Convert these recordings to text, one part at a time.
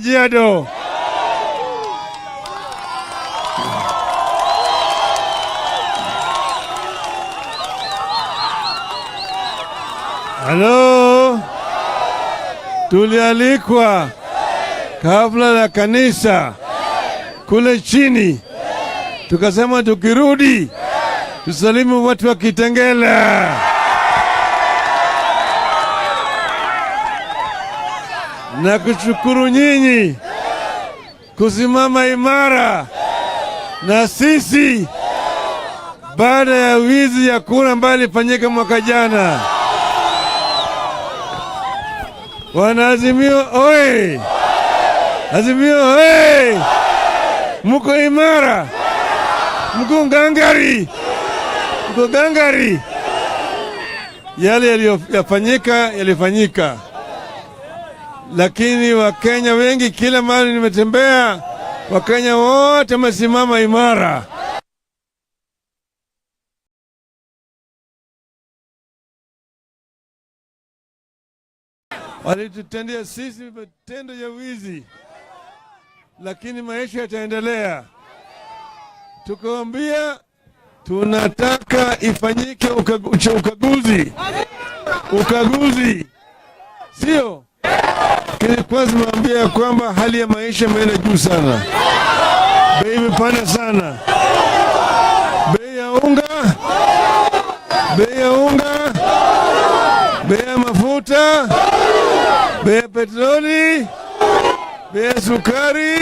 Kajiado. Halo, tulialikwa hafla la kanisa kule chini, tukasema tukirudi tusalimu watu wa Kitengela. Na kushukuru nyinyi kusimama imara na sisi baada ya wizi ya kura ambayo ilifanyika mwaka jana. Wanaazimio oye! Azimio oye! Muko imara, mko ngangari, mko gangari. Yale yaliyofanyika yalifanyika, lakini Wakenya wengi, kila mahali nimetembea, Wakenya wote wamesimama imara. Walitutendea sisi matendo ya wizi, lakini maisha yataendelea. Tukawambia tunataka ifanyike ukaguzi, ukaguzi, sio kwanza. Nimewambia kwamba hali ya maisha imeenda juu sana, bei imepanda sana, bei ya unga, bei ya unga, bei ya mafuta, bei ya petroli, bei ya sukari,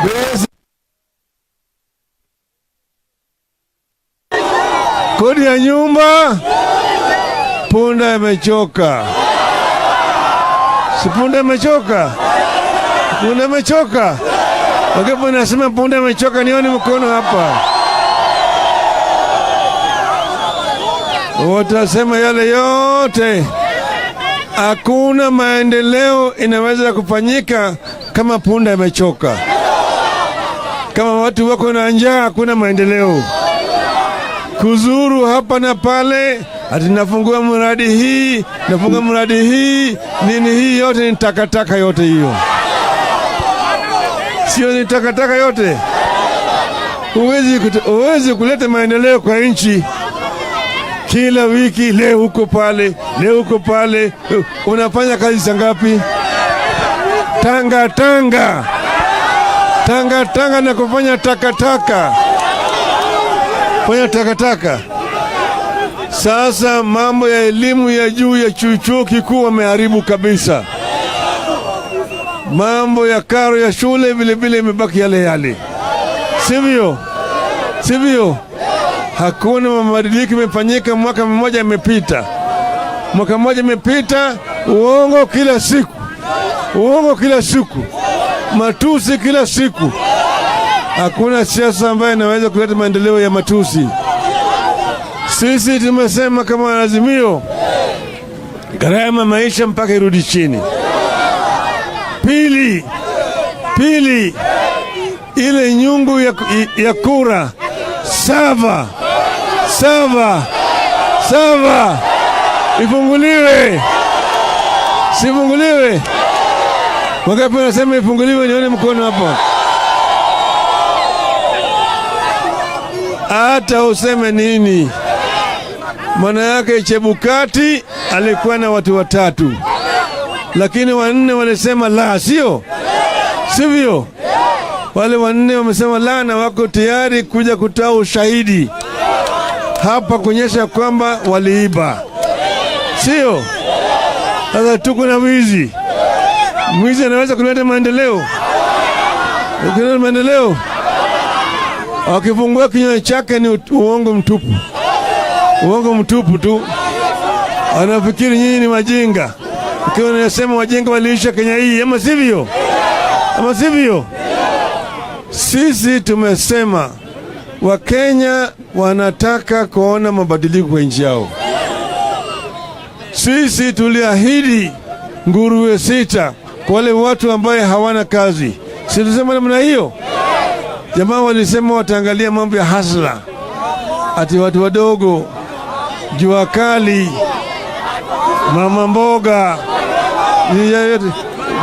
bei ya kodi ya nyumba. Punda imechoka, si punda imechoka? Punda imechoka. Wakati nasema punda imechoka, nione mkono hapa. Watasema yale yote, hakuna maendeleo inaweza kufanyika kama punda imechoka. Kama watu wako na njaa, hakuna maendeleo. Kuzuru hapa na pale, ati nafungua mradi hii, nafungua mradi hii, nini hii, yote ni takataka yote hiyo, sio? Ni takataka yote. Huwezi kuleta maendeleo kwa nchi. Kila wiki, leo huko pale, leo huko pale, unafanya kazi saa ngapi? Tanga tanga tanga tanga na kufanya takataka, fanya takataka. Sasa mambo ya elimu ya juu ya chuo kikuu wameharibu kabisa. Mambo ya karo ya shule vile vile imebaki yale yale, sivyo? Sivyo? Hakuna mabadiliko imefanyika. Mwaka mmoja imepita, mwaka mmoja imepita, uongo kila siku, uongo kila siku, matusi kila siku. Hakuna siasa ambayo inaweza kuleta maendeleo ya matusi. Sisi tumesema kama Azimio, gharama maisha mpaka irudi chini. Pili, ile nyungu ya kura sava sava sava ifunguliwe, sifunguliwe. Wangapi wanasema ifunguliwe? Nione mkono hapo. Hata useme nini, maana yake Chebukati alikuwa na watu watatu, lakini wanne walisema la, sio sivyo? Wale wanne wamesema la, na wako tayari kuja kutoa ushahidi hapa kuonyesha kwamba waliiba, sio? Sasa tuko na wizi. Mwizi anaweza kuleta maendeleo? Kuleta maendeleo? Akifungua kinywa chake ni uongo mtupu, uongo mtupu tu. Anafikiri nyinyi ni wajinga. Ukiwa unasema wajinga waliisha Kenya hii, ama sivyo? Ama sivyo? Sisi tumesema Wakenya wanataka kuona mabadiliko kwa nchi yao. Sisi tuliahidi nguruwe 6 kwa wale watu ambaye hawana kazi, si tulisema namna hiyo? Jamaa walisema wataangalia mambo ya hustler, ati watu wadogo, jua kali, mama mboga,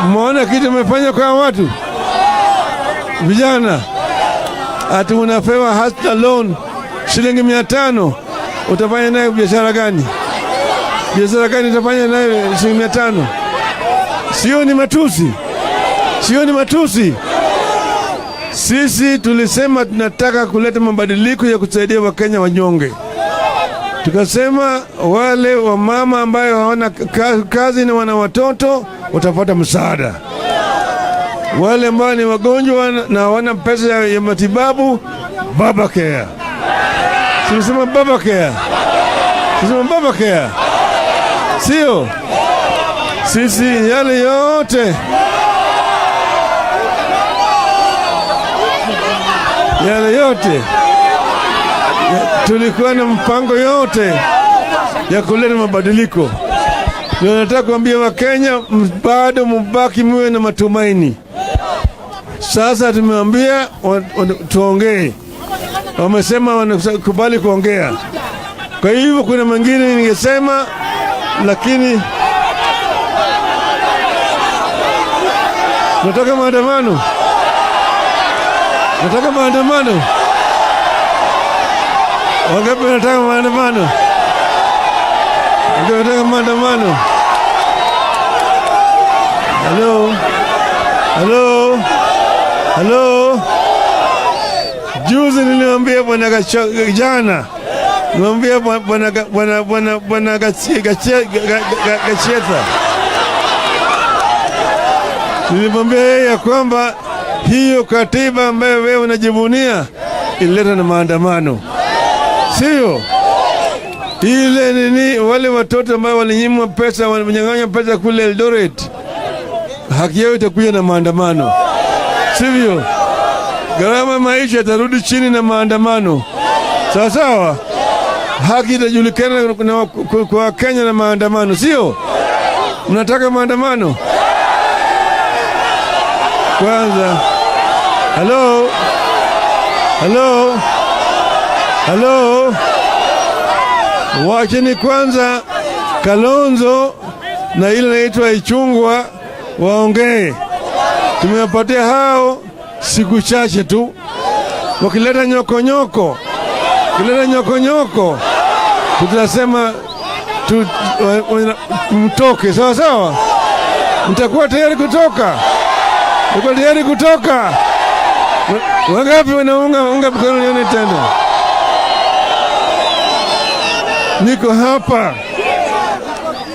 Mmeona kitu imefanya kwa watu vijana, ati unapewa hustler loan shilingi 500, utafanya nayo biashara gani? Biashara gani utafanya nayo shilingi 500? Sio ni matusi? Sio ni matusi? Sisi tulisema tunataka kuleta mabadiliko ya kusaidia Wakenya wanyonge. Tukasema wale wamama ambayo hawana kazi na wana watoto watapata msaada, wale ambao ni wagonjwa na hawana pesa ya matibabu, Baba Care. Tulisema Baba Care, tulisema Baba Care, sio sisi yale yote yale yote tulikuwa na mpango yote ya kuleta mabadiliko. Tunataka kuambia Wakenya bado mubaki muwe na matumaini. Sasa tumewambia tuongee, wamesema wanakubali kuongea. Kwa hivyo kuna mengine ningesema, lakini nataka maandamano, nataka maandamano. Wangapi wanataka maandamano? Wangapi wanataka maandamano? Halo, halo, halo. Juzi niliwaambia bwana, jana nilimwambia bwana Gacheta, nilimwambia yeye ya kwamba hiyo katiba ambayo wewe unajivunia ilileta na maandamano, sio ile nini. Wale watoto ambao walinyimwa pesa, walinyang'anywa pesa kule Eldoret, haki yao itakuja na maandamano, sivyo? Gharama maisha itarudi chini na maandamano, sawa sawa. Haki itajulikana kwa Kenya na maandamano, sio? Mnataka maandamano kwanza? Halo, halo, halo, wacheni kwanza Kalonzo na ile inaitwa Ichungwa waongee. Tumewapatia hao siku chache tu, wakileta nyokonyoko, wakileta nyokonyoko tutasema mtoke. Sawa sawa, mtakuwa tayari kutoka? Mtakuwa tayari kutoka? Wangapi wanaunga unga mkono? Nione tena. Niko hapa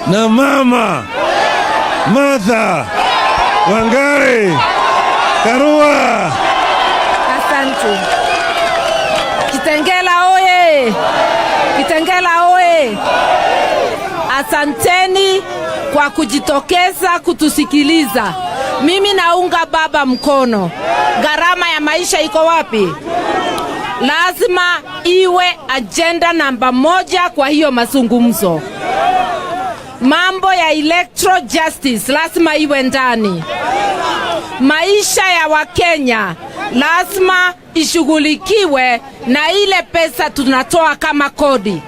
na mama Martha Wangari Karua. Asante. Kitengela oye! Kitengela oye! Asanteni kwa kujitokeza kutusikiliza. Mimi naunga baba mkono. Gharama ya maisha iko wapi? Lazima iwe ajenda namba moja kwa hiyo mazungumzo. Mambo ya electoral justice lazima iwe ndani. Maisha ya Wakenya lazima ishughulikiwe na ile pesa tunatoa kama kodi.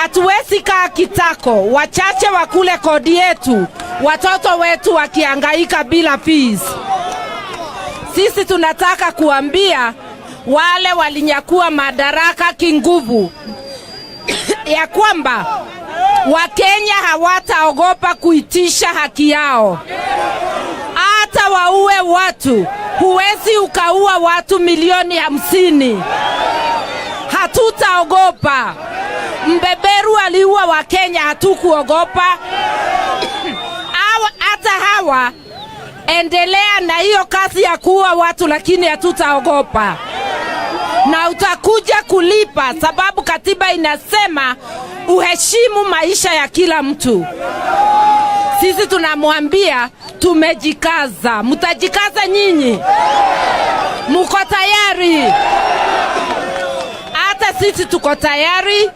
Hatuwezi kaa kitako, wachache wakule kodi yetu, watoto wetu wakihangaika bila fees. Sisi tunataka kuambia wale walinyakua madaraka kinguvu ya kwamba Wakenya hawataogopa kuitisha haki yao. Hata waue watu, huwezi ukaua watu milioni 50. Hatutaogopa. Mbeberu aliua Wakenya, hatukuogopa. Hata hawa endelea na hiyo kazi ya kuua watu, lakini hatutaogopa. Na utakuja kulipa, sababu katiba inasema uheshimu maisha ya kila mtu. Sisi tunamwambia tumejikaza. Mtajikaza nyinyi? Muko tayari? Hata sisi tuko tayari,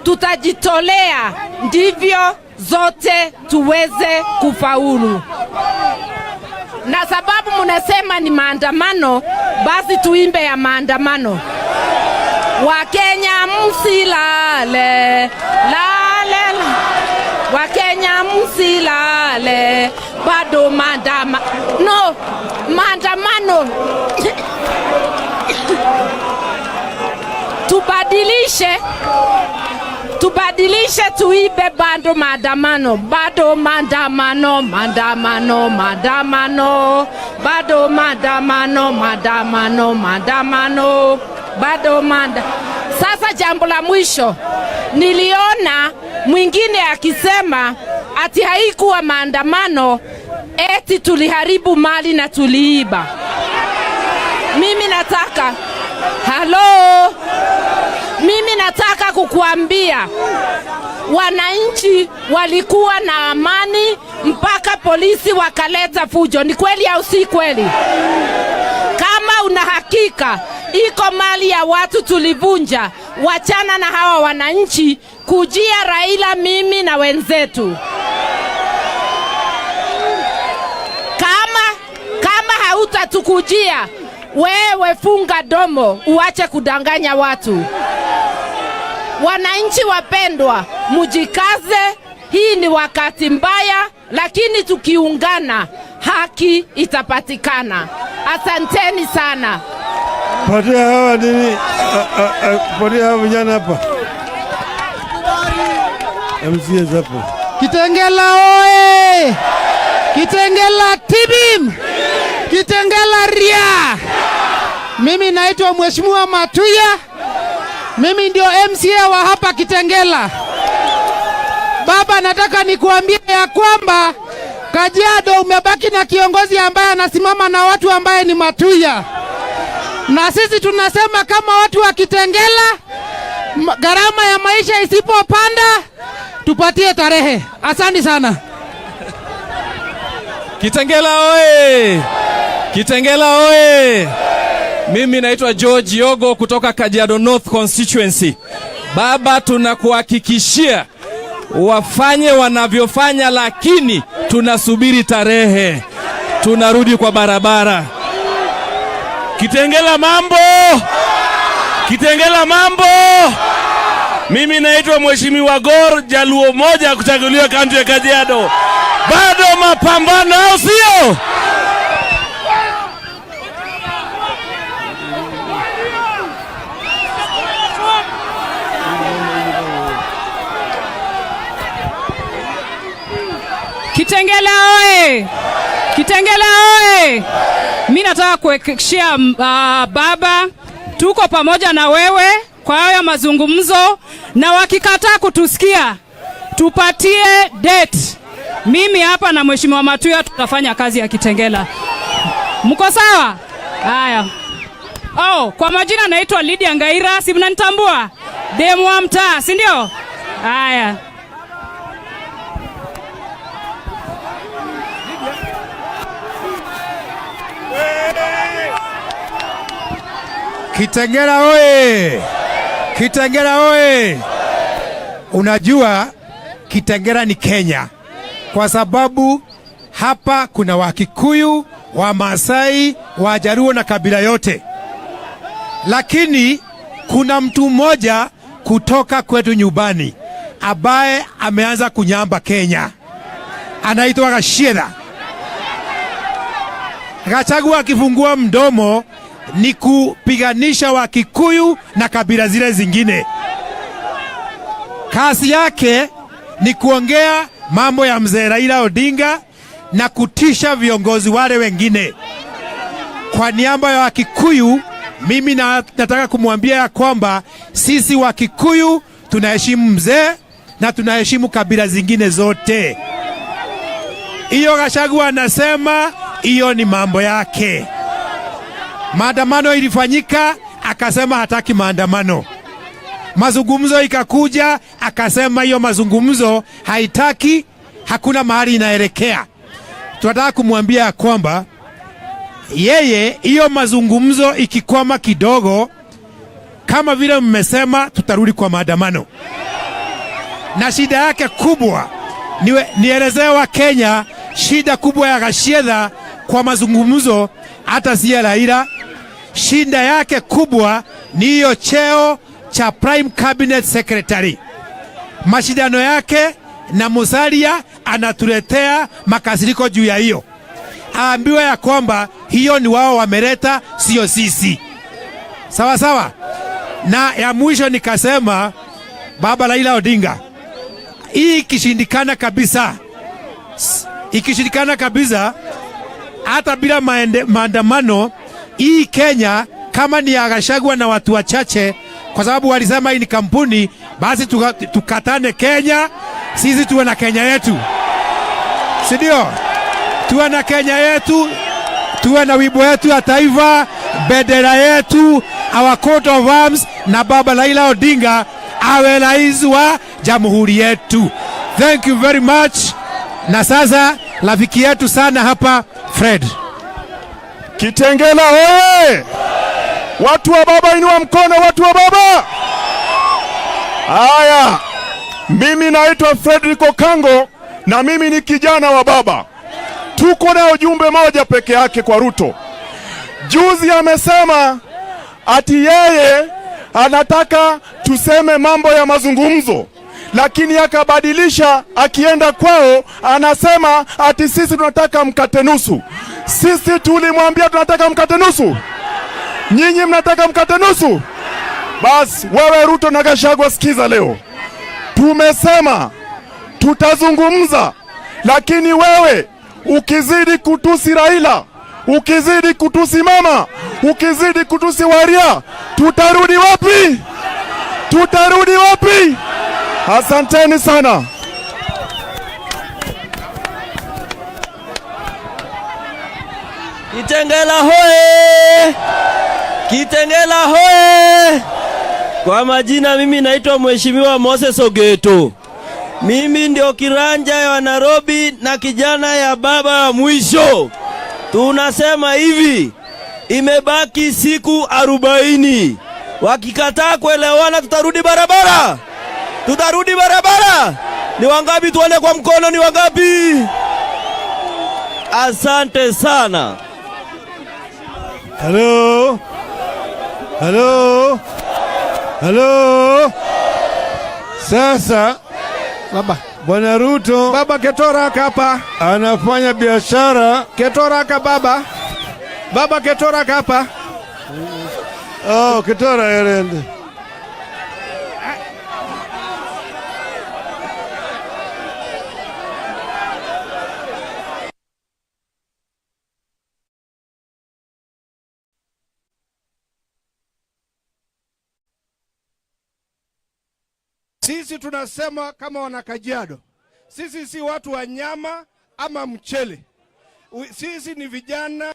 tutajitolea ndivyo zote tuweze kufaulu. Na sababu munasema ni maandamano, basi tuimbe ya maandamano. Wakenya msilale, lale, Wakenya msilale, Bado maandama no maandamano. Tubadilishe, tubadilishe, tuimbe bado maandamano, bado maandamano, maandamano, maandamano, bado maandamano, maandamano, maandamano, bado maanda. Sasa jambo la mwisho, niliona mwingine akisema ati haikuwa maandamano, eti tuliharibu mali na tuliiba. Mimi nataka halo, mimi nataka kukuambia wananchi walikuwa na amani mpaka polisi wakaleta fujo. Ni kweli au si kweli? Kama una hakika iko mali ya watu tulivunja, wachana na hawa wananchi, kujia Raila, mimi na wenzetu. Kama hautatukujia wewe, funga domo, uache kudanganya watu. Wananchi wapendwa, mujikaze. Hii ni wakati mbaya, lakini tukiungana haki itapatikana. Asanteni sana. Patia hawa nini? Patia hawa vijana hapa. MCAs hapo. Kitengela oye! Kitengela tibim! Kitengela ria! Mimi naitwa Mheshimiwa Matuya. Mimi ndio MCA wa hapa Kitengela. Baba, nataka nikuambie ya kwamba Kajiado umebaki na kiongozi ambaye anasimama na watu ambaye ni Matuya. Na sisi tunasema kama watu wa Kitengela, gharama ya maisha isipopanda, tupatie tarehe. Asante sana. Kitengela oye! Kitengela oye! Mimi naitwa George Yogo kutoka Kajiado North Constituency. Baba, tunakuhakikishia wafanye wanavyofanya, lakini tunasubiri tarehe, tunarudi kwa barabara. Kitengela mambo! Kitengela mambo! Mimi naitwa Mheshimiwa Gor Jaluo moja kuchaguliwa kaunti ya Kajiado. Bado mapambano, au sio? Kitengela oye! Kitengela oye! Mi nataka kuhakikishia baba, tuko pamoja na wewe kwa haya mazungumzo, na wakikataa kutusikia tupatie date. Mimi hapa na Mheshimiwa Matuya tutafanya kazi ya Kitengela. Mko sawa? Haya. Oh, kwa majina naitwa Lydia Ngaira, si mnanitambua? Demu wa mtaa, si ndio? Haya. Kitengela oye! Kitengela oye! Unajua Kitengela ni Kenya kwa sababu hapa kuna Wakikuyu, Wamasai, Wajaruo na kabila yote, lakini kuna mtu mmoja kutoka kwetu nyumbani ambaye ameanza kunyamba Kenya, anaitwa Gachagua. Gachagua akifungua mdomo ni kupiganisha Wakikuyu na kabila zile zingine. Kazi yake ni kuongea mambo ya mzee Raila Odinga na kutisha viongozi wale wengine. Kwa niaba ya Wakikuyu, mimi nataka kumwambia ya kwamba sisi Wakikuyu tunaheshimu mzee na tunaheshimu kabila zingine zote. Hiyo Gachagua anasema hiyo ni mambo yake. Maandamano ilifanyika, akasema hataki maandamano. Mazungumzo ikakuja, akasema hiyo mazungumzo haitaki, hakuna mahali inaelekea. Tunataka kumwambia kwamba yeye, hiyo mazungumzo ikikwama kidogo, kama vile mmesema, tutarudi kwa maandamano. Na shida yake kubwa, nielezee wa Kenya, shida kubwa ya Gachagua kwa mazungumzo hata si ya Raila. Shida yake kubwa ni hiyo cheo cha Prime Cabinet Secretary. Mashindano yake na Musalia anatuletea makasiriko juu ya hiyo. Aambiwe ya kwamba hiyo ni wao wameleta, sio sisi. Sawa sawa. Na ya mwisho nikasema, Baba Raila Odinga, hii ikishindikana kabisa, ikishindikana kabisa, hata bila maandamano, hii Kenya kama ni ya Gachagua na watu wachache, kwa sababu walisema hii ni kampuni, basi tukatane Kenya, sisi tuwe na Kenya yetu, si ndio? Tuwe na Kenya yetu, tuwe na wimbo yetu ya taifa, bendera yetu, our coat of arms, na Baba Raila Odinga awe rais wa jamhuri yetu. Thank you very much. Na sasa rafiki yetu sana hapa Fred. Kitengela hoye! Watu wa baba, inua mkono, watu wa baba. Haya, mimi naitwa Frederick Okango na mimi ni kijana wa baba. Tuko na ujumbe moja peke yake kwa Ruto. Juzi amesema ati yeye anataka tuseme mambo ya mazungumzo, lakini akabadilisha, akienda kwao anasema ati sisi tunataka mkate nusu. Sisi tulimwambia tunataka mkate nusu, nyinyi mnataka mkate nusu? Basi wewe Ruto na Gachagua, sikiza leo, tumesema tutazungumza, lakini wewe ukizidi kutusi Raila, ukizidi kutusi mama, ukizidi kutusi Waria, tutarudi wapi? Tutarudi wapi? Asanteni sana. Kitengela hoye! Kitengela hoye! Kwa majina mimi naitwa Mheshimiwa Moses Ogeto. Mimi ndio kiranja ya Nairobi na kijana ya baba wa mwisho. Tunasema hivi, imebaki siku 40. Wakikataa kuelewana tutarudi barabara. Tutarudi barabara. Ni wangapi tuone kwa mkono ni wangapi? Asante sana. Halo, halo, halo. Sasa Baba, Bwana Ruto Baba Ketora hapa. anafanya biashara. Ketora baba. Baba Ketora hapa. Oh, Ketora erende. Sisi tunasema kama wana Kajiado, sisi si watu wa nyama ama mchele. Sisi ni vijana.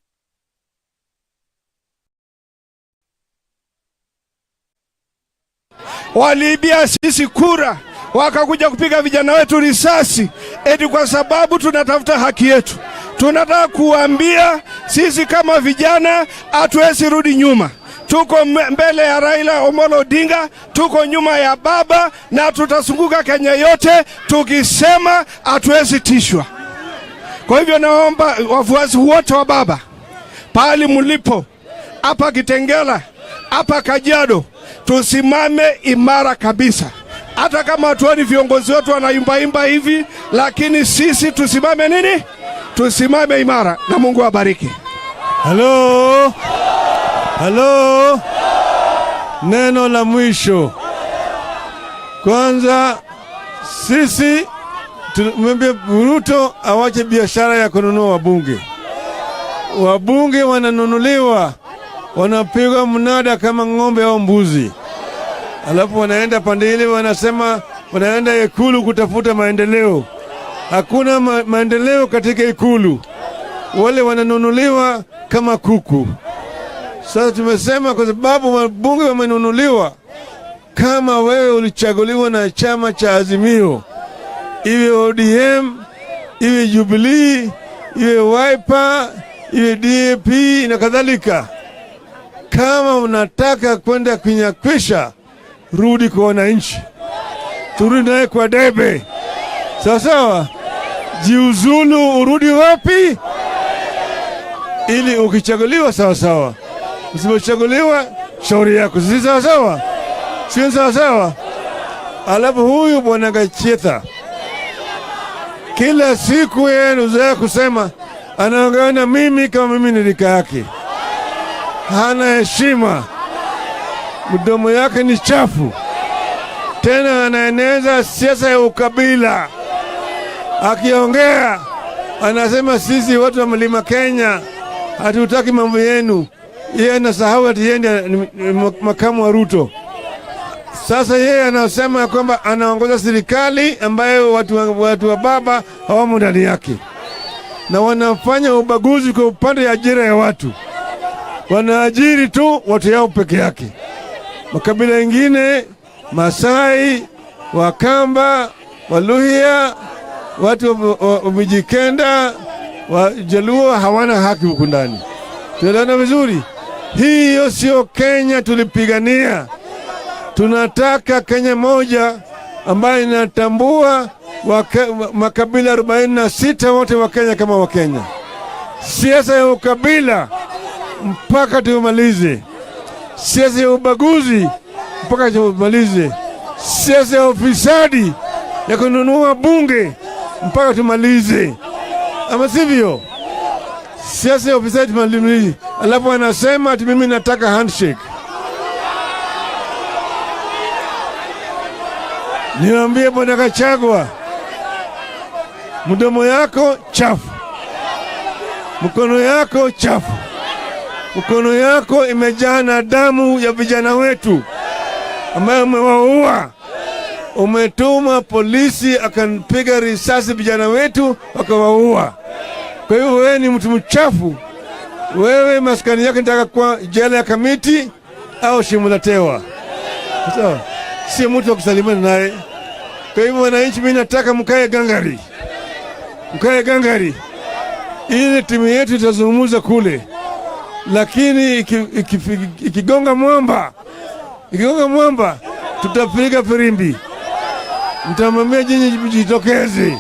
Waliibia sisi kura, wakakuja kupiga vijana wetu risasi eti kwa sababu tunatafuta haki yetu. Tunataka kuambia sisi kama vijana hatuwezi rudi nyuma. Tuko mbele ya Raila Omolo Odinga, tuko nyuma ya baba na tutazunguka Kenya yote tukisema hatuwezi tishwa. Kwa hivyo naomba wafuasi wote wa baba pahali mlipo, hapa Kitengela, hapa Kajiado, tusimame imara kabisa. Hata kama hatuoni viongozi wetu wanaimbaimba hivi, lakini sisi tusimame nini? Tusimame imara na Mungu awabariki. Halo, halo. Neno la mwisho. Kwanza sisi tumwambie Ruto awache biashara ya kununua wabunge. Wabunge wananunuliwa, wanapigwa mnada kama ng'ombe au mbuzi, alafu wanaenda pande ile, wanasema wanaenda Ikulu kutafuta maendeleo. Hakuna maendeleo katika Ikulu, wale wananunuliwa kama kuku. Sasa tumesema kwa sababu wabunge wamenunuliwa, kama wewe ulichaguliwa na chama cha Azimio, iwe ODM, iwe Jubilee, iwe Wiper, iwe DAP na kadhalika, kama unataka kwenda kunyakwisha, rudi kwa wananchi, turudi naye kwa debe. Sawa sawa, jiuzulu, urudi wapi? Ili ukichaguliwa sawa sawa, usipochaguliwa shauri yako. Si sawa sawa? Si sawa sawa? Alafu huyu bwana Gachetha, Kila siku yeye anazoea kusema anaongea na mimi kama mimi ni rika yake. Hana heshima, mdomo yake ni chafu, tena anaeneza siasa ya ukabila. Akiongea anasema sisi watu wa Mlima Kenya hatutaki mambo yenu. Yeye anasahau ati yeye ndiye ni makamu wa Ruto. Sasa yeye anasema kwamba anaongoza serikali ambayo watu wa baba hawamo ndani yake, na wanafanya ubaguzi kwa upande ya ajira ya watu. Wanaajiri tu watu yao peke yake. Makabila mengine, Masai, Wakamba, Waluhya, watu wa Mijikenda, Wajaluo hawana haki huku ndani. Tuelewana vizuri? Hiyo sio Kenya tulipigania. Tunataka Kenya moja ambayo inatambua makabila 46 wote wa Kenya kama Wakenya. Siasa ya ukabila mpaka tumalize. Siasa ya ubaguzi mpaka tumalize. Siasa ya ufisadi ya kununua bunge mpaka tumalize, ama sivyo? Siasa ya ufisadi tumalize. Alafu anasema ati mimi nataka handshake. Niwaambie Bwana Gachagua, mdomo yako chafu, mkono yako chafu, mkono yako imejaa na damu ya vijana wetu ambayo umewaua. Umetuma polisi akampiga risasi vijana wetu wakawaua. Kwa hivyo wewe ni mtu mchafu. Wewe maskani yako nitaka kwa jela ya Kamiti au Shimo la Tewa. Sawa? Sio mtu wa kusalimiana naye. Kwa hivyo wananchi, mimi nataka mkae gangari, mkae gangari. Ile timu yetu itazungumza kule, lakini ikigonga mwamba, ikigonga mwamba, tutapiga firimbi. Mtamwambia nyinyi mjitokeze.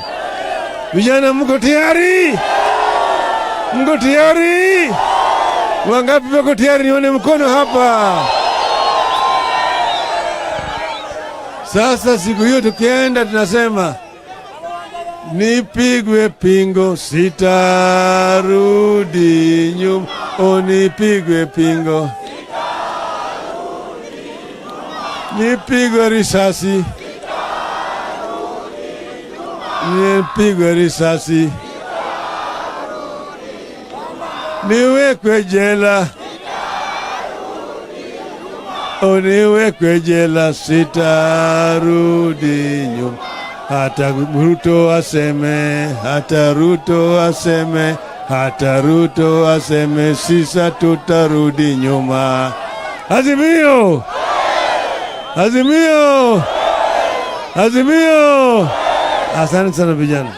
Vijana, mko tayari? Mko tayari? Wangapi wako tayari? Nione mkono hapa. Sasa siku hiyo tukienda, tunasema nipigwe pingo sitarudi nyuma, o nipigwe pingo, nipigwe risasi, nipigwe risasi, niwekwe jela, o niwekwe jela, sitarudi nyuma. Hata Ruto aseme, hata Ruto aseme, hata Ruto aseme, sisa tutarudi nyuma. Azimio! Azimio! Azimio! Asante sana vijana.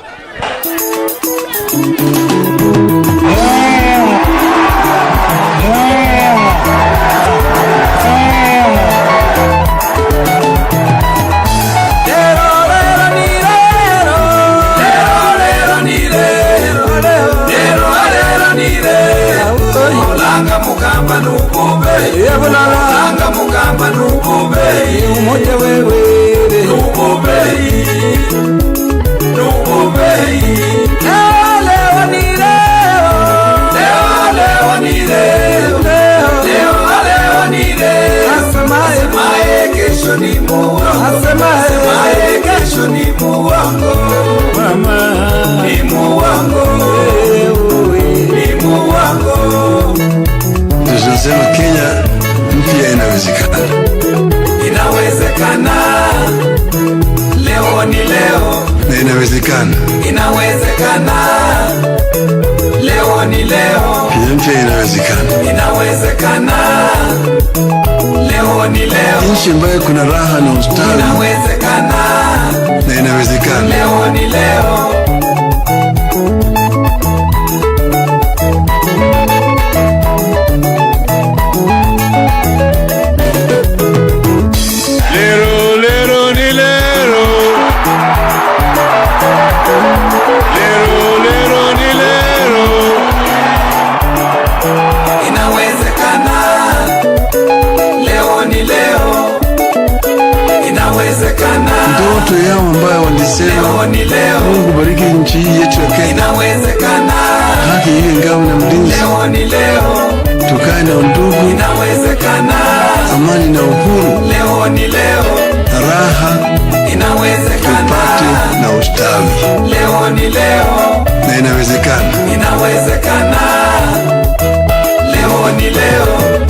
Tunasema Kenya mpya inawezekana. Inawezekana. Leo ni leo. Na inawezekana. Inawezekana. Leo ni leo. Kenya mpya inawezekana. Inawezekana. Leo ni leo. Nchi ambayo kuna raha na ustawi. Inawezekana. Na inawezekana. Leo ni leo. Lero, lero, ni lero. Lero, lero, ni lero. Inawezekana. Leo ni leo. Inawezekana. Ndoto Moto yao ambayo walisema, Mungu bariki nchi hii yetu ya Kenya, Inawezekana. Haki iwe ngao na mlinzi, Leo ni leo. Tukae na undugu, Inawezekana. Amani na uhuru, Leo ni leo. Raha Inawezekana. Tupate na ustawi, Leo ni leo. Na inawezekana. Inawezekana. Leo ni leo.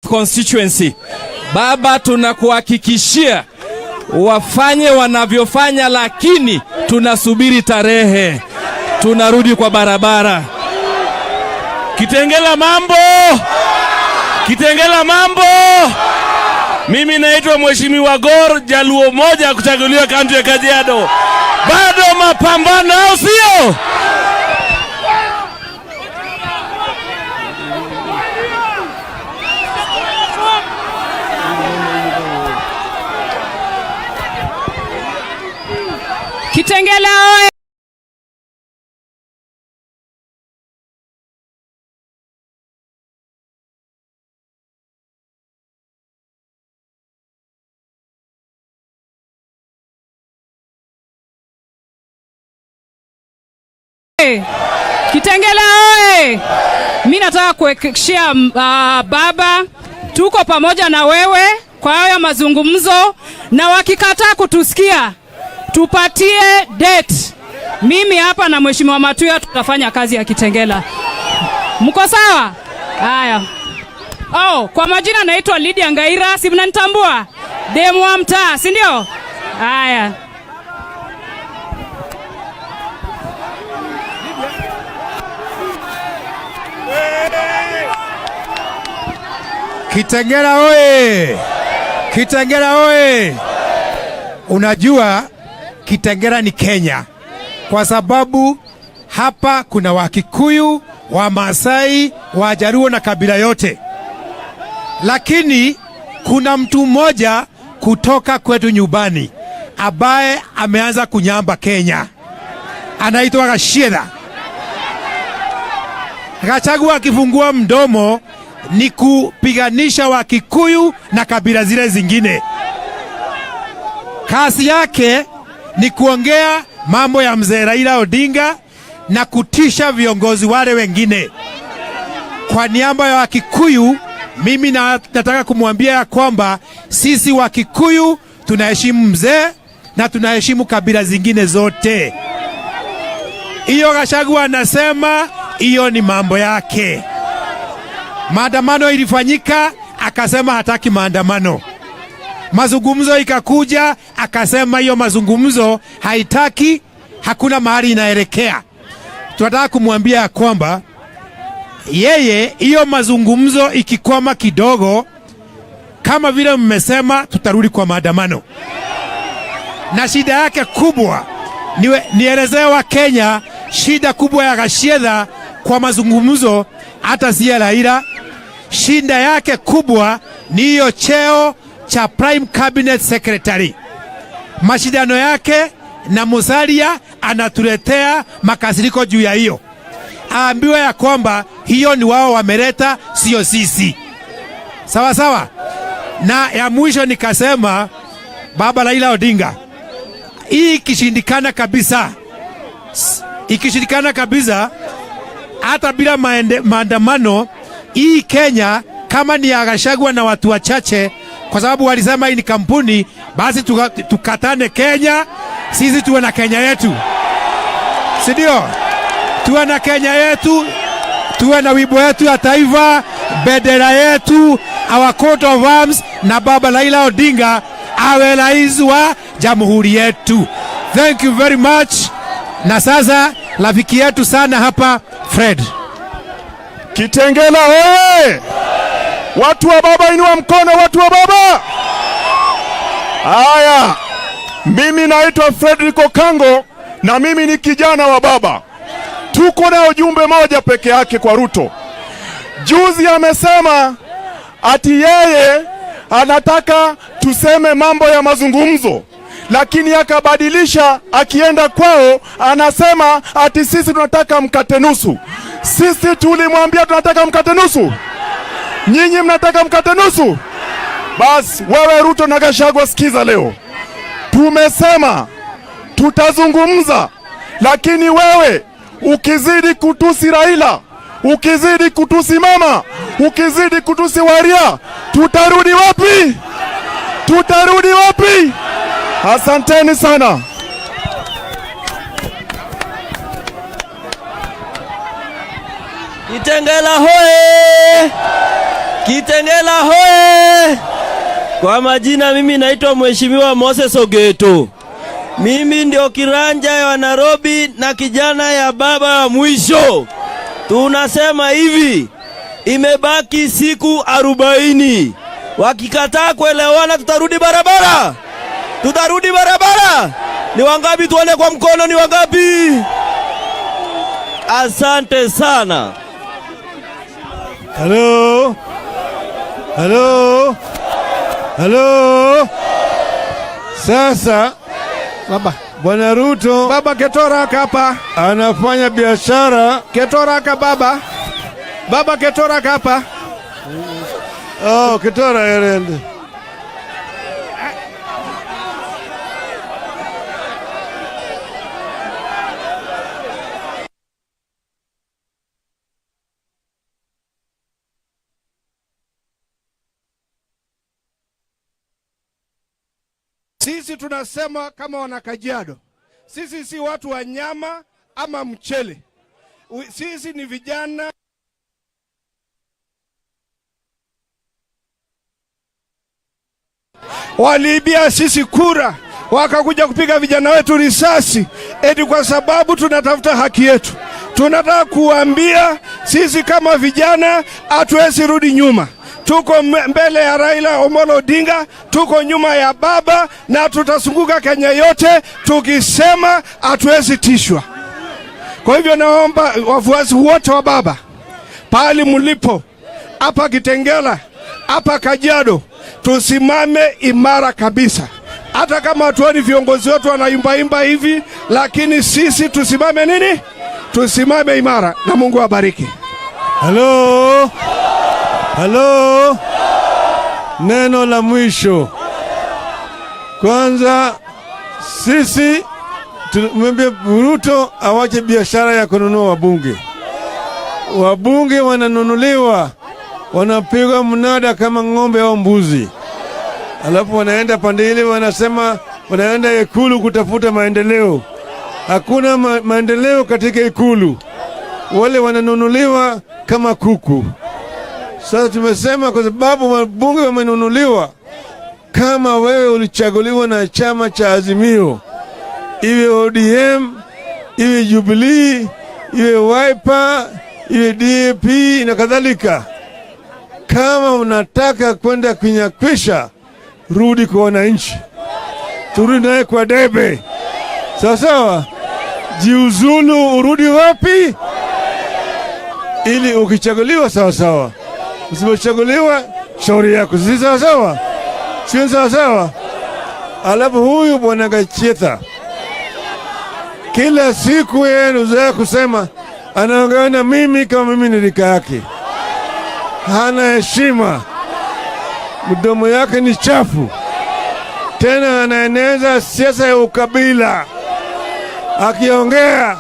Constituency. Baba, tunakuhakikishia wafanye wanavyofanya, lakini tunasubiri tarehe, tunarudi kwa barabara. Kitengela mambo, Kitengela mambo. Mimi naitwa Mheshimiwa Gor, Jaluo moja kuchaguliwa kaunti ya Kajiado. Bado mapambano, au sio? Kitengela oye! Kitengela oye! Mi nataka kuhakikishia baba, tuko pamoja na wewe kwa haya mazungumzo, na wakikataa kutusikia tupatie date. Mimi hapa na Mheshimiwa Matuya tutafanya kazi ya Kitengela. Mko sawa? Haya. Oh, kwa majina naitwa Lydia Ngaira, si mnanitambua? Demu wa mtaa, si ndio? Haya. Kitengela oye! Kitengela oye! Unajua Kitengela ni Kenya kwa sababu hapa kuna Wakikuyu, Wamasai, Wajaruo na kabila yote, lakini kuna mtu mmoja kutoka kwetu nyumbani ambaye ameanza kunyamba Kenya, anaitwa Gachagua. Gachagua akifungua mdomo ni kupiganisha Wakikuyu na kabila zile zingine. Kazi yake ni kuongea mambo ya mzee Raila Odinga na kutisha viongozi wale wengine. Kwa niaba ya Wakikuyu, mimi nataka kumwambia ya kwamba sisi Wakikuyu tunaheshimu mzee na tunaheshimu kabila zingine zote. Hiyo Gachagua anasema hiyo ni mambo yake. Maandamano ilifanyika, akasema hataki maandamano. Mazungumzo ikakuja, akasema hiyo mazungumzo haitaki, hakuna mahali inaelekea. Tunataka kumwambia ya kwamba yeye, hiyo mazungumzo ikikwama kidogo, kama vile mmesema, tutarudi kwa maandamano. Na shida yake kubwa, nielezee wa Kenya, shida kubwa ya Gachagua kwa mazungumzo hata si ya Raila. Shida yake kubwa ni hiyo cheo cha Prime Cabinet Secretary. Mashindano yake na Musalia anatuletea makasiriko juu ya hiyo. Aambiwe ya kwamba hiyo ni wao wameleta, sio sisi. Sawa sawa. Na ya mwisho nikasema, Baba Raila Odinga, hii ikishindikana kabisa, ikishindikana kabisa, hata bila maandamano, hii Kenya kama ni ya Gachagua na watu wachache, kwa sababu walisema hii ni kampuni, Basi tukatane Kenya, sisi tuwe na Kenya yetu, si ndio? Tuwe na Kenya yetu, tuwe na wimbo yetu ya taifa, bendera yetu, our coat of arms, na baba Raila Odinga awe rais wa jamhuri yetu. Thank you very much. Na sasa rafiki yetu sana hapa Fred. Kitengela oye! Watu wa baba, inua mkono, watu wa baba. Haya, mimi naitwa Frederick Okango na mimi ni kijana wa baba. Tuko na ujumbe moja peke yake kwa Ruto. Juzi amesema ati yeye anataka tuseme mambo ya mazungumzo, lakini akabadilisha, akienda kwao anasema ati sisi tunataka mkate nusu. Sisi tulimwambia tunataka mkate nusu, nyinyi mnataka mkate nusu? Basi wewe Ruto na Gachagua, sikiza leo, tumesema tutazungumza, lakini wewe ukizidi kutusi Raila, ukizidi kutusi mama, ukizidi kutusi Waria, tutarudi wapi? Tutarudi wapi? Asanteni sana. Kitengela hoe! Kitengela hoe! Kwa majina mimi naitwa Mheshimiwa Moses Ogeto. Mimi ndio kiranja ya Nairobi na kijana ya baba wa mwisho. Tunasema hivi, imebaki siku 40. Wakikataa kuelewana, tutarudi barabara, tutarudi barabara. Ni wangapi? Tuone kwa mkono, ni wangapi? Asante sana. Halo, halo, halo. Sasa Baba, Bwana Ruto baba Ketora hapa, anafanya biashara. Ketora baba, baba Ketora hapa. Oh, Ketora erende. Sisi tunasema kama wana Kajiado, sisi si watu wa nyama ama mchele. Sisi ni vijana. Waliibia sisi kura, wakakuja kupiga vijana wetu risasi eti kwa sababu tunatafuta haki yetu. Tunataka kuambia sisi kama vijana hatuwezi rudi nyuma. Tuko mbele ya Raila Omolo Odinga, tuko nyuma ya baba, na tutazunguka Kenya yote tukisema hatuwezi tishwa. Kwa hivyo naomba wafuasi wote wa baba pahali mlipo, hapa Kitengela, hapa Kajiado, tusimame imara kabisa. Hata kama hatuoni viongozi wetu wanaimbaimba hivi, lakini sisi tusimame nini? Tusimame imara, na Mungu awabariki. Halo, halo. Neno la mwisho. Kwanza sisi tumwambie Ruto awache biashara ya kununua wabunge. Wabunge wananunuliwa, wanapigwa mnada kama ng'ombe au mbuzi, alafu wanaenda pande ile, wanasema wanaenda Ikulu kutafuta maendeleo. Hakuna maendeleo katika Ikulu, wale wananunuliwa kama kuku. Sasa tumesema kwa sababu wabunge wamenunuliwa, kama wewe ulichaguliwa na chama cha Azimio, iwe ODM, iwe Jubilee, iwe Wiper, iwe DAP na kadhalika, kama unataka kwenda kunyakwisha, rudi kwa wananchi, turudi naye kwa debe. Sawa sawa, jiuzulu, urudi wapi? Ili ukichaguliwa sawa sawa, usipochaguliwa shauri yako, si sawa sawa? Sio sawa sawa? Alafu huyu bwana Gacheta kila siku yeye anazoea kusema anaongea na mimi kama mimi ni rika yake. Hana heshima, mdomo yake ni chafu, tena anaeneza siasa ya ukabila. Akiongea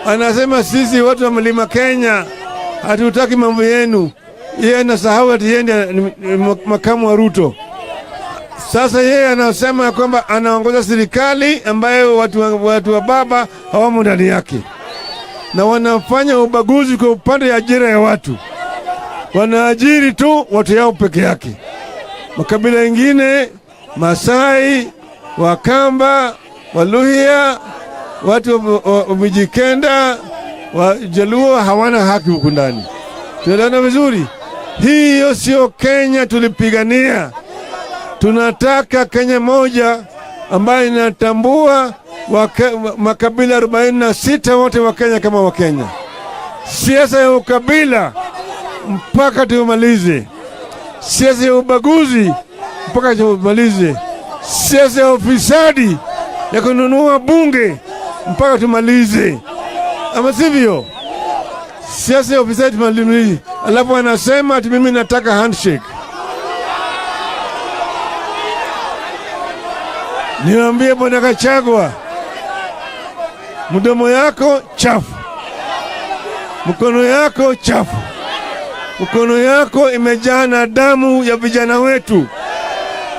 anasema sisi watu wa mlima Kenya hatutaki mambo yenu. Yeye anasahau ati yeye ndiye ni makamu wa Ruto. Sasa yeye anasema ya kwamba anaongoza serikali ambayo watu wa baba hawamo ndani yake, na wanafanya ubaguzi kwa upande ya ajira ya watu. Wanaajiri tu watu yao peke yake. Makabila ingine, Masai, Wakamba, Waluhya, watu wa Mijikenda, Wajaluo hawana haki huku ndani. Tunaelewana vizuri? Hiyo sio Kenya tulipigania. Tunataka Kenya moja ambayo inatambua makabila 46 wote wa Kenya kama Wakenya. Siasa ya ukabila mpaka tumalize, siasa ya ubaguzi mpaka tumalize, siasa ya ufisadi ya kununua bunge mpaka tumalize, ama sivyo? Siasa ya ufisadi tumalize. Alafu anasema ati mimi nataka handshake. Niwaambie Bwana Gachagua, mdomo yako chafu, mkono yako chafu, mkono yako imejaa na damu ya vijana wetu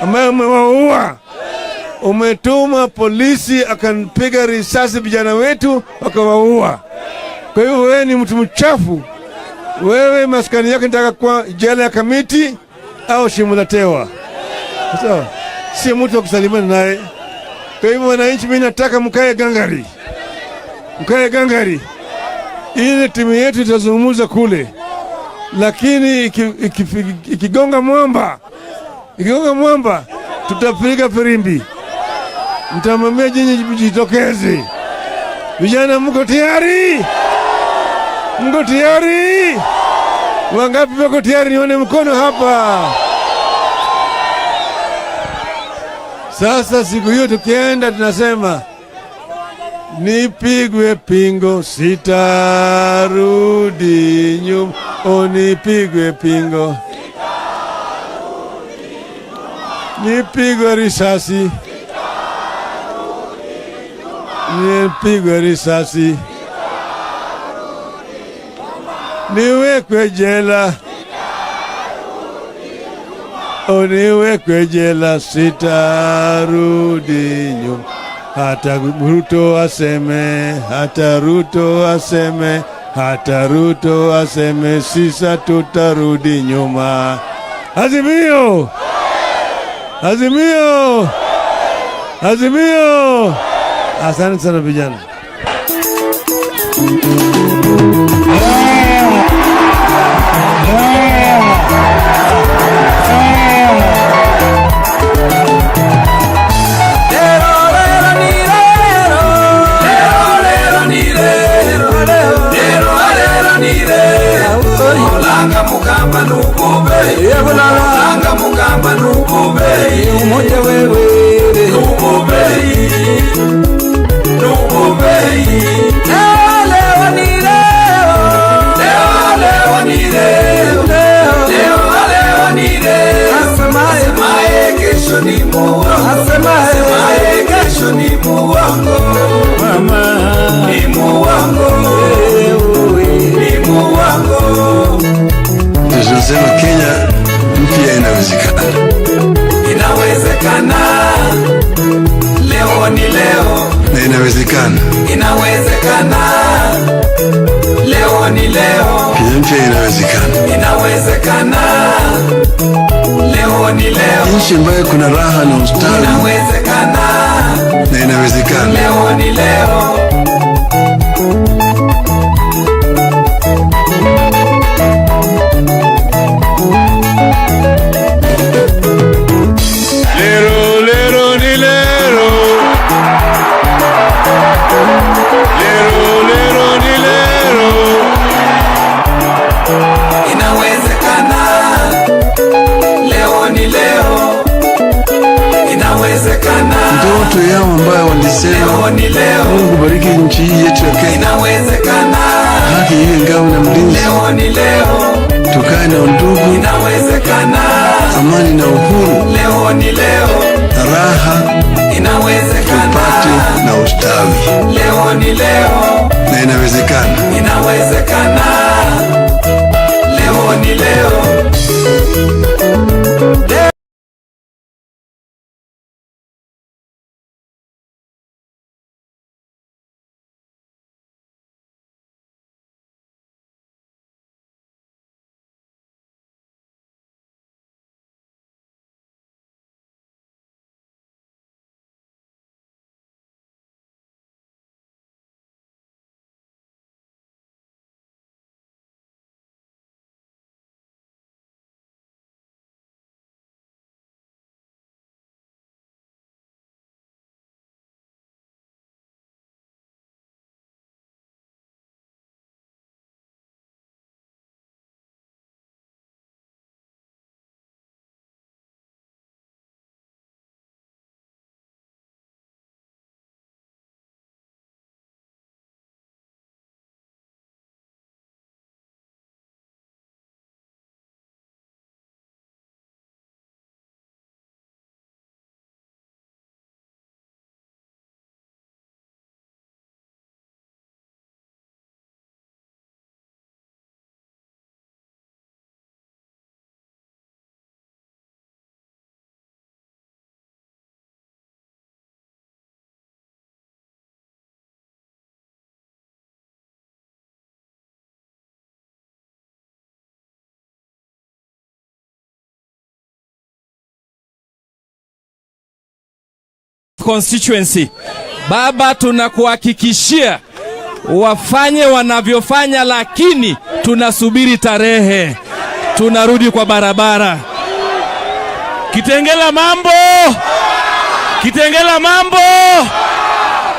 ambayo umewaua. Umetuma polisi akampiga risasi vijana wetu wakawaua. Kwa hivyo wewe ni mtu mchafu. Wewe maskani yako nitaka kuwa jela ya Kamiti au Shimo la Tewa. Sawa, sio mtu wa kusalimiana naye. Kwa hivyo wananchi, mimi nataka mkae gangari, mkae gangari. Ile timu yetu itazungumza kule, lakini ikigonga mwamba, ikigonga mwamba, tutapiga firimbi. Mtamwambia nyinyi mjitokeze. Vijana, mko tayari? Mko tayari? Wangapi wako tayari? Nione mkono hapa. Sasa siku hiyo tukienda, tunasema nipigwe pingo sitarudi nyuma, o nipigwe pingo, nipigwe risasi, nipigwe risasi, niwekwe jela, o niwekwe jela, sitarudi nyuma. Hata Ruto aseme, hata Ruto aseme, hata Ruto aseme, sisa tutarudi nyuma. Azimio! Azimio! Azimio! Asante sana vijana. Olanga mukamba nukube, olanga mukamba nukube, umoja wewe nukube, nukube. Leo ni leo, leo leo ni leo, leo leo ni leo. Asemaye kesho ni muongo, asemaye kesho ni muongo, mama ni muongo, ni muongo. Tunasema Kenya mpya inawezekana. Inawezekana, leo ni leo, Na inawezekana. Inawezekana, leo ni leo, Kenya mpya inawezekana. Inawezekana, leo ni leo, Nchi ambayo kuna raha na ustawi. Inawezekana, Na inawezekana. Leo ni leo. Lero, lero, ni lero. Lero, lero, ni lero. Inawezekana, leo ni leo, inawezekana. Ndoto yao ambayo walisema, Leo ni leo, Mungu bariki nchi hii yetu ya Kenya, inawezekana. Haki iwe ngao na mlinzi, Leo ni leo, tukae na undugu, inawezekana. Amani na uhuru, Leo ni leo, raha, inawezekana. Tupate na ustawi. Leo ni leo, Na inawezekana. Inawezekana. Leo ni leo. Constituency. Baba, tunakuhakikishia wafanye wanavyofanya, lakini tunasubiri tarehe, tunarudi kwa barabara. Kitengela mambo, Kitengela mambo.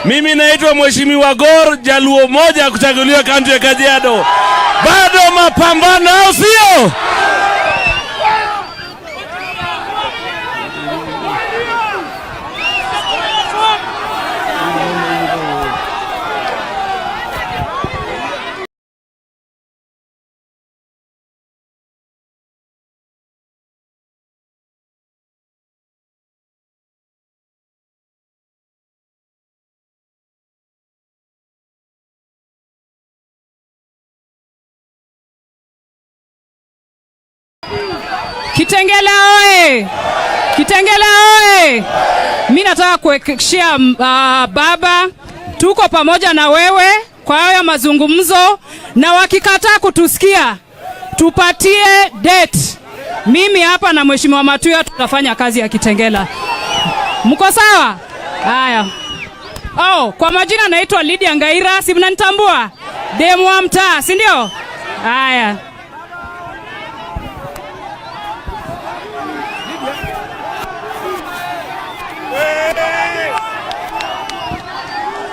Mimi naitwa Mheshimiwa Gor Jaluo moja kuchaguliwa kaunti ya Kajiado. Bado mapambano, au sio? Kitengela oe! Kitengela oe! Mi nataka kuhakikishia baba, tuko pamoja na wewe kwa haya mazungumzo, na wakikataa kutusikia tupatie date. Mimi hapa na Mheshimiwa Matuya tutafanya kazi ya Kitengela. Mko sawa? Haya. Oh, kwa majina naitwa Lydia Ngaira, si mnanitambua? Demu wa mtaa, si ndio? Haya.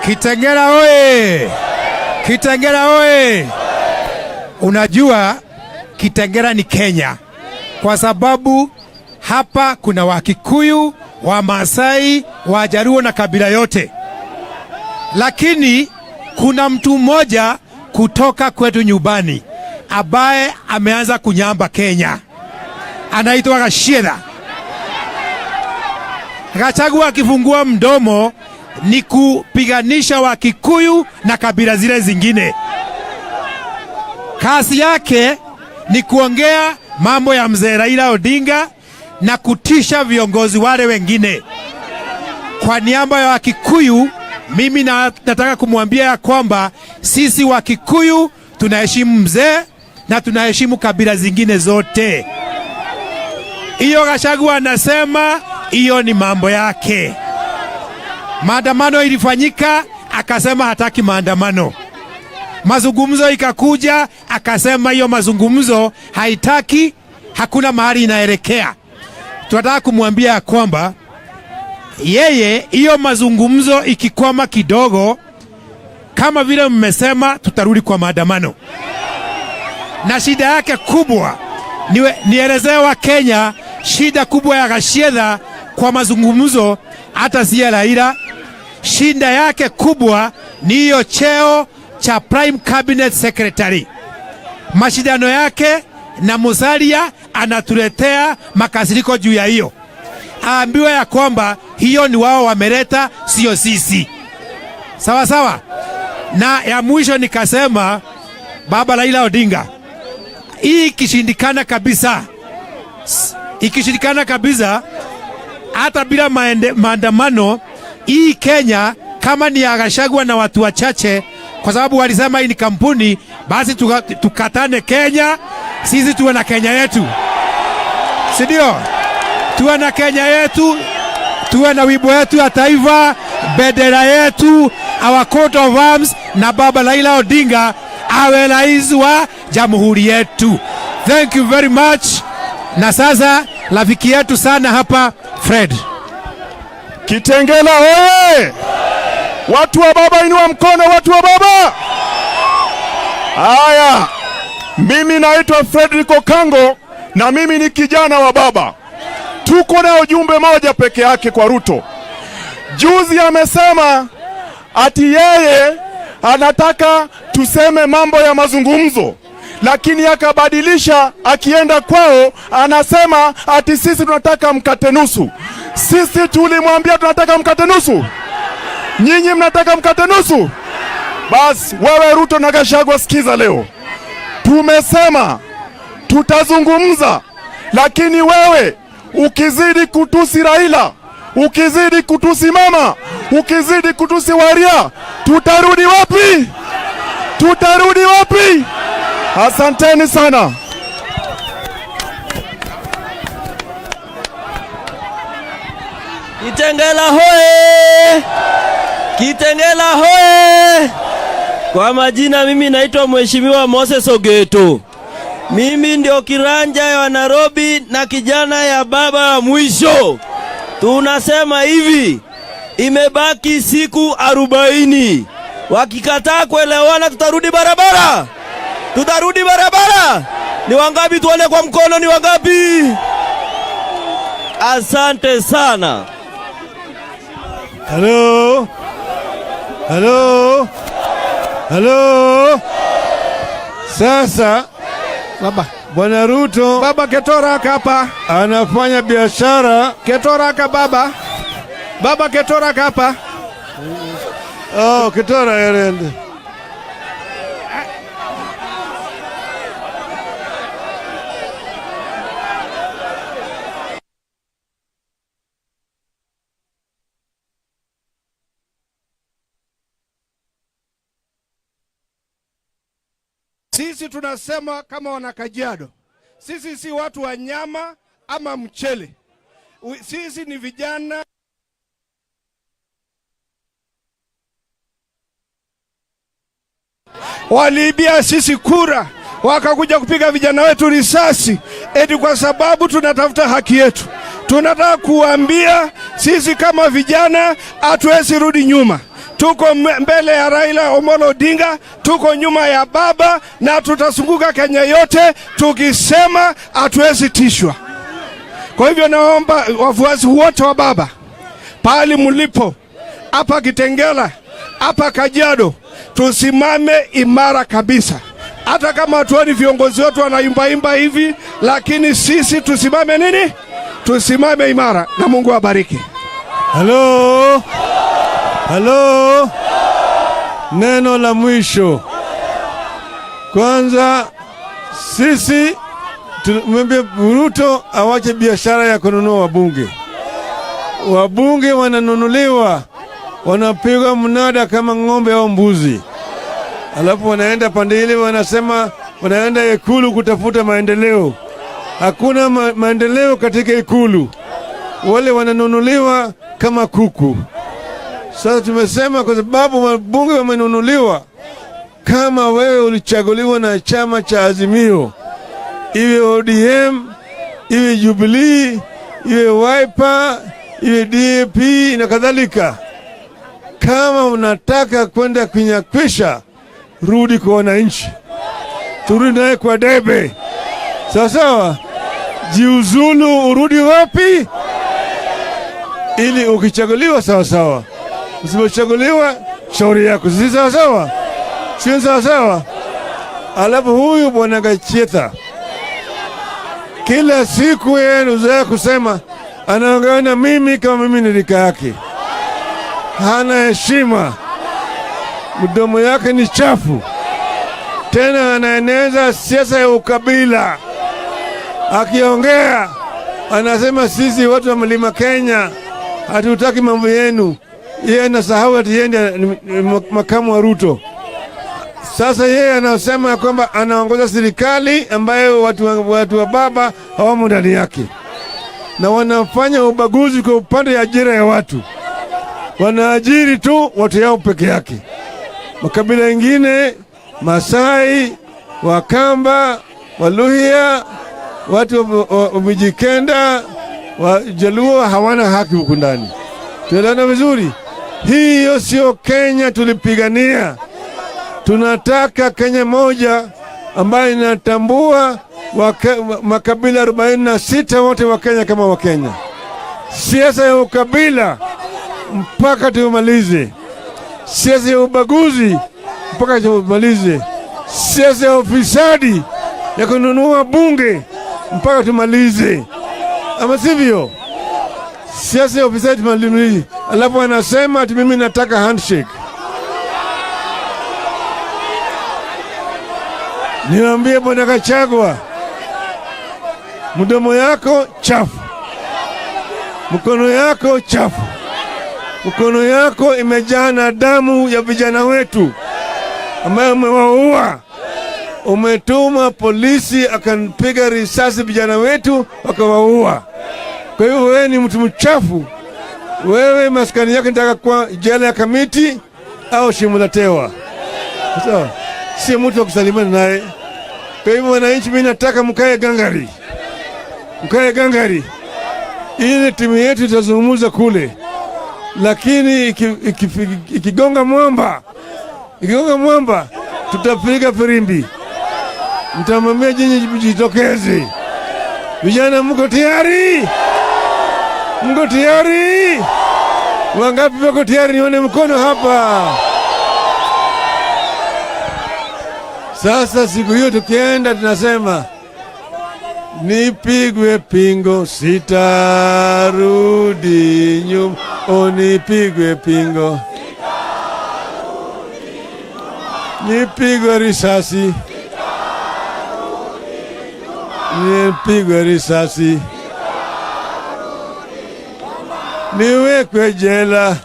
Kitengela oye! Kitengela oye! Unajua Kitengela ni Kenya kwa sababu hapa kuna Wakikuyu, Wamasai, Wajaruo na kabila yote, lakini kuna mtu mmoja kutoka kwetu nyumbani ambaye ameanza kunyamba Kenya, anaitwa Gachagua. Gachagua akifungua mdomo ni kupiganisha Wakikuyu na kabila zile zingine. Kazi yake ni kuongea mambo ya mzee Raila Odinga na kutisha viongozi wale wengine. Kwa niaba ya Wakikuyu, mimi nataka kumwambia ya kwamba sisi Wakikuyu tunaheshimu mzee na tunaheshimu kabila zingine zote. Hiyo Gachagua anasema hiyo ni mambo yake. Maandamano ilifanyika, akasema hataki maandamano. Mazungumzo ikakuja, akasema hiyo mazungumzo haitaki, hakuna mahali inaelekea. Tunataka kumwambia ya kwamba yeye, hiyo mazungumzo ikikwama kidogo, kama vile mmesema, tutarudi kwa maandamano. Na shida yake kubwa nielezee wa Kenya, shida kubwa ya Gachagua kwa mazungumzo, hata si ya Raila. Shida yake kubwa ni hiyo cheo cha Prime Cabinet Secretary. Mashindano yake na Musalia anatuletea makasiriko juu ya hiyo. Aambiwe ya kwamba hiyo ni wao wameleta, sio sisi. Sawa sawa. Na ya mwisho nikasema, Baba Raila Odinga, hii ikishindikana kabisa, ikishindikana kabisa, hata bila maandamano, hii Kenya kama ni ya Gachagua na watu wachache, kwa sababu walisema hii ni kampuni, basi tukatane Kenya, sisi tuwe na Kenya yetu, si ndio? Tuwe na Kenya yetu, tuwe na wimbo yetu ya taifa, bendera yetu, our coat of arms, na Baba Raila Odinga awe rais wa jamhuri yetu. Thank you very much. Na sasa rafiki yetu sana hapa Fred. Kitengela oye! Watu wa baba, inua mkono, watu wa baba. Haya, mimi naitwa Frederick Okango na mimi ni kijana wa baba. Tuko na ujumbe moja peke yake kwa Ruto. Juzi amesema ati yeye anataka tuseme mambo ya mazungumzo, lakini akabadilisha, akienda kwao anasema ati sisi tunataka mkate nusu. Sisi tulimwambia tunataka mkate nusu, nyinyi mnataka mkate nusu? Basi wewe Ruto na Gachagua, sikiza leo, tumesema tutazungumza, lakini wewe ukizidi kutusi Raila, ukizidi kutusi mama, ukizidi kutusi Waria, tutarudi wapi? Tutarudi wapi? Asanteni sana. Kitengela hoye! Kitengela hoye! Kwa majina mimi naitwa Mheshimiwa Moses Ogeto. Mimi ndio kiranja ya Nairobi na kijana ya baba wa mwisho. Tunasema hivi, imebaki siku 40. Wakikataa kuelewana, tutarudi barabara, tutarudi barabara. Ni wangapi? Tuone kwa mkono, ni wangapi? Asante sana. Hello? Hello? Hello? Sasa Baba. Bwana Ruto Baba Ketora hapa. Anafanya biashara. Ketora baba. Baba Ketora hapa. Oh, Ketora yarende. Sisi tunasema kama wana Kajiado, sisi si watu wa nyama ama mchele. Sisi ni vijana. Waliibia sisi kura, wakakuja kupiga vijana wetu risasi eti kwa sababu tunatafuta haki yetu. Tunataka kuambia sisi kama vijana hatuwezi rudi nyuma. Tuko mbele ya Raila Omolo Odinga, tuko nyuma ya baba na tutazunguka Kenya yote tukisema hatuwezi tishwa. Kwa hivyo naomba wafuasi wote wa baba pahali mlipo, hapa Kitengela, hapa Kajiado, tusimame imara kabisa. Hata kama hatuoni viongozi wetu wanaimbaimba hivi, lakini sisi tusimame nini? Tusimame imara na Mungu awabariki. Hello? Hello? Neno la mwisho. Kwanza sisi tumwambie Ruto awache biashara ya kununua wabunge. Wabunge wananunuliwa, wanapigwa mnada kama ng'ombe au mbuzi. Alafu wanaenda pande ile wanasema wanaenda Ikulu kutafuta maendeleo. Hakuna maendeleo katika Ikulu. Wale wananunuliwa kama kuku. Sasa tumesema kwa sababu wabunge wamenunuliwa, kama wewe ulichaguliwa na chama cha Azimio, iwe ODM, iwe Jubilee, iwe Wiper, iwe DAP na kadhalika, kama unataka kwenda kunyakwisha, rudi kwa wananchi, turudi naye kwa debe. Sawa sawa, jiuzulu, urudi wapi? Ili ukichaguliwa sawa sawa, usipochaguliwa shauri yako. Si sawa sawa? Si sawa sawa? Alafu huyu bwana Gacheta kila siku yeye anazoea kusema anaongea na mimi kama mimi ni rika yake. Hana heshima, mdomo yake ni chafu, tena anaeneza siasa ya ukabila. Akiongea anasema sisi watu wa Mlima Kenya hatutaki mambo yenu. Yeye anasahau ati yeye ndiye ni makamu wa Ruto. Sasa yeye anasema kwamba anaongoza serikali ambayo watu wa baba hawamo ndani yake, na wanafanya ubaguzi kwa upande ya ajira ya watu. Wanaajiri tu watu yao peke yake. Makabila mengine, Masai, Wakamba, Waluhya, watu wa Mijikenda, Wajaluo hawana haki huku ndani. Tunaelewana vizuri? Hiyo sio Kenya tulipigania. Tunataka Kenya moja ambayo inatambua makabila 46 wote wa Kenya kama Wakenya. Siasa ya ukabila mpaka tumalize. Siasa ya ubaguzi mpaka tumalize. Siasa ya ufisadi ya kununua bunge mpaka tumalize. Ama sivyo? Siasa ya ufisadi tumalize. Alafu anasema ati mimi nataka handshake. Niambie Bwana Gachagua, mdomo yako chafu, mkono yako chafu, mkono yako imejaa na damu ya vijana wetu ambayo umewaua. Umetuma polisi akampiga risasi vijana wetu wakawaua. Kwa hivyo wewe ni mtu mchafu, Wewe maskani yako nitaka kuwa jela ya Kamiti au Shimo la Tewa. Sawa? Si mtu wa kusalimiana naye. Kwa hivyo wananchi, mimi nataka mkae gangari, mkae gangari. Ile timu yetu itazungumza kule, lakini ikigonga mwamba, ikigonga mwamba, tutapiga firimbi. Mtamwambia nyinyi jitokeze. Vijana, mko tayari? Mko tayari? Wangapi wako tayari? Nione mkono hapa. Sasa siku hiyo tukienda, tunasema nipigwe pingo sitarudi nyuma, o nipigwe pingo, nipigwe risasi, nipigwe risasi, niwekwe jela,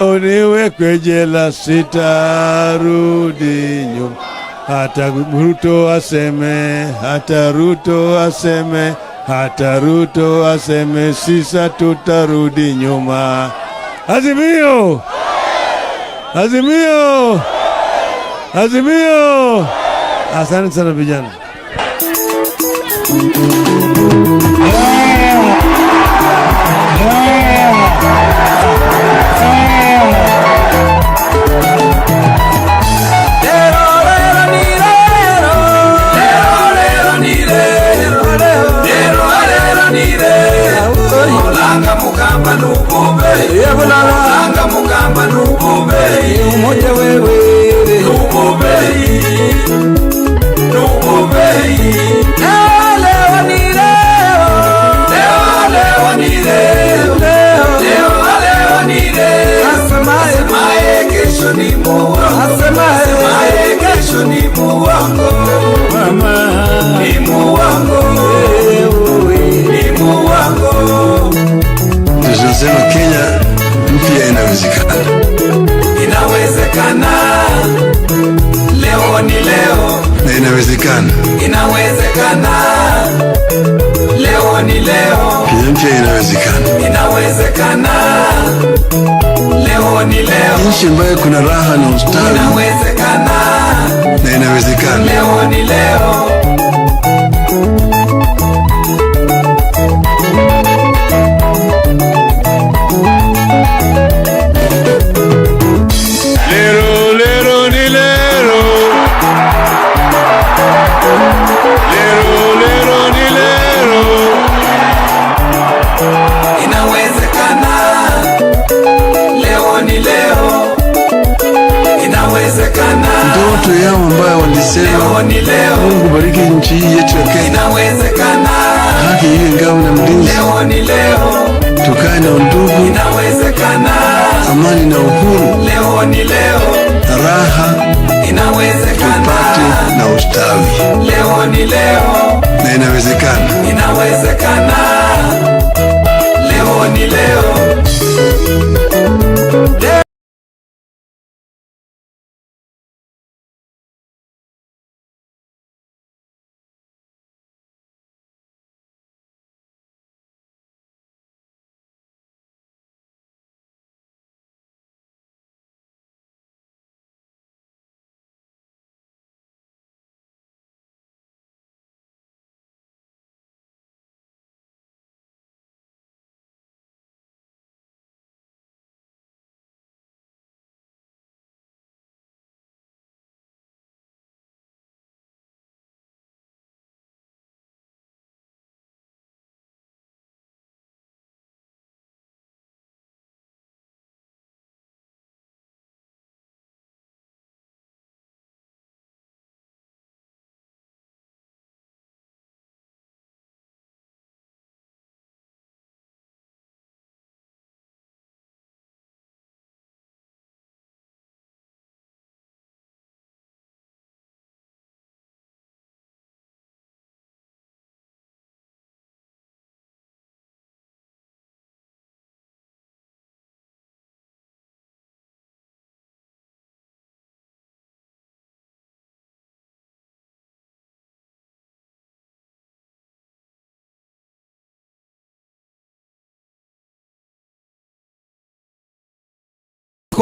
o niwekwe jela, sitarudi nyuma. Hata Ruto aseme, hata Ruto aseme, hata Ruto aseme, sisa tutarudi nyuma. Azimio! Azimio! Azimio! Asante sana vijana. Olanga mugamba nubube, olanga mugamba nubube, umoja wewe nubube, nubube. Leo ni leo, leo leo ni leo, leo leo ni leo. Asemaye kesho ni muongo, asemaye kesho ni muongo, mama ni muongo, ni muongo. Tunasema Kenya mpya inawezekana. Inawezekana, leo ni leo. Na inawezekana. Inawezekana, leo ni leo. Kenya mpya inawezekana. Inawezekana, leo ni leo. Nchi ambayo kuna raha na ustawi. Inawezekana, na inawezekana. Leo ni leo. Lero, lero, ni lero. Lero, lero, ni lero. Inawezekana, leo ni leo. Inawezekana, ndoto yao ambayo walisema leo ni leo. Mungu bariki nchi hii yetu ya Kenya. Inawezekana, haki iwe ngao na mlinzi. Leo ni leo. Tukae na undugu. Inawezekana, amani na uhuru. Leo ni leo. Raha inawezekana, tupate na ustawi. Leo ni leo. Na inawezekana. Inawezekana, leo ni leo.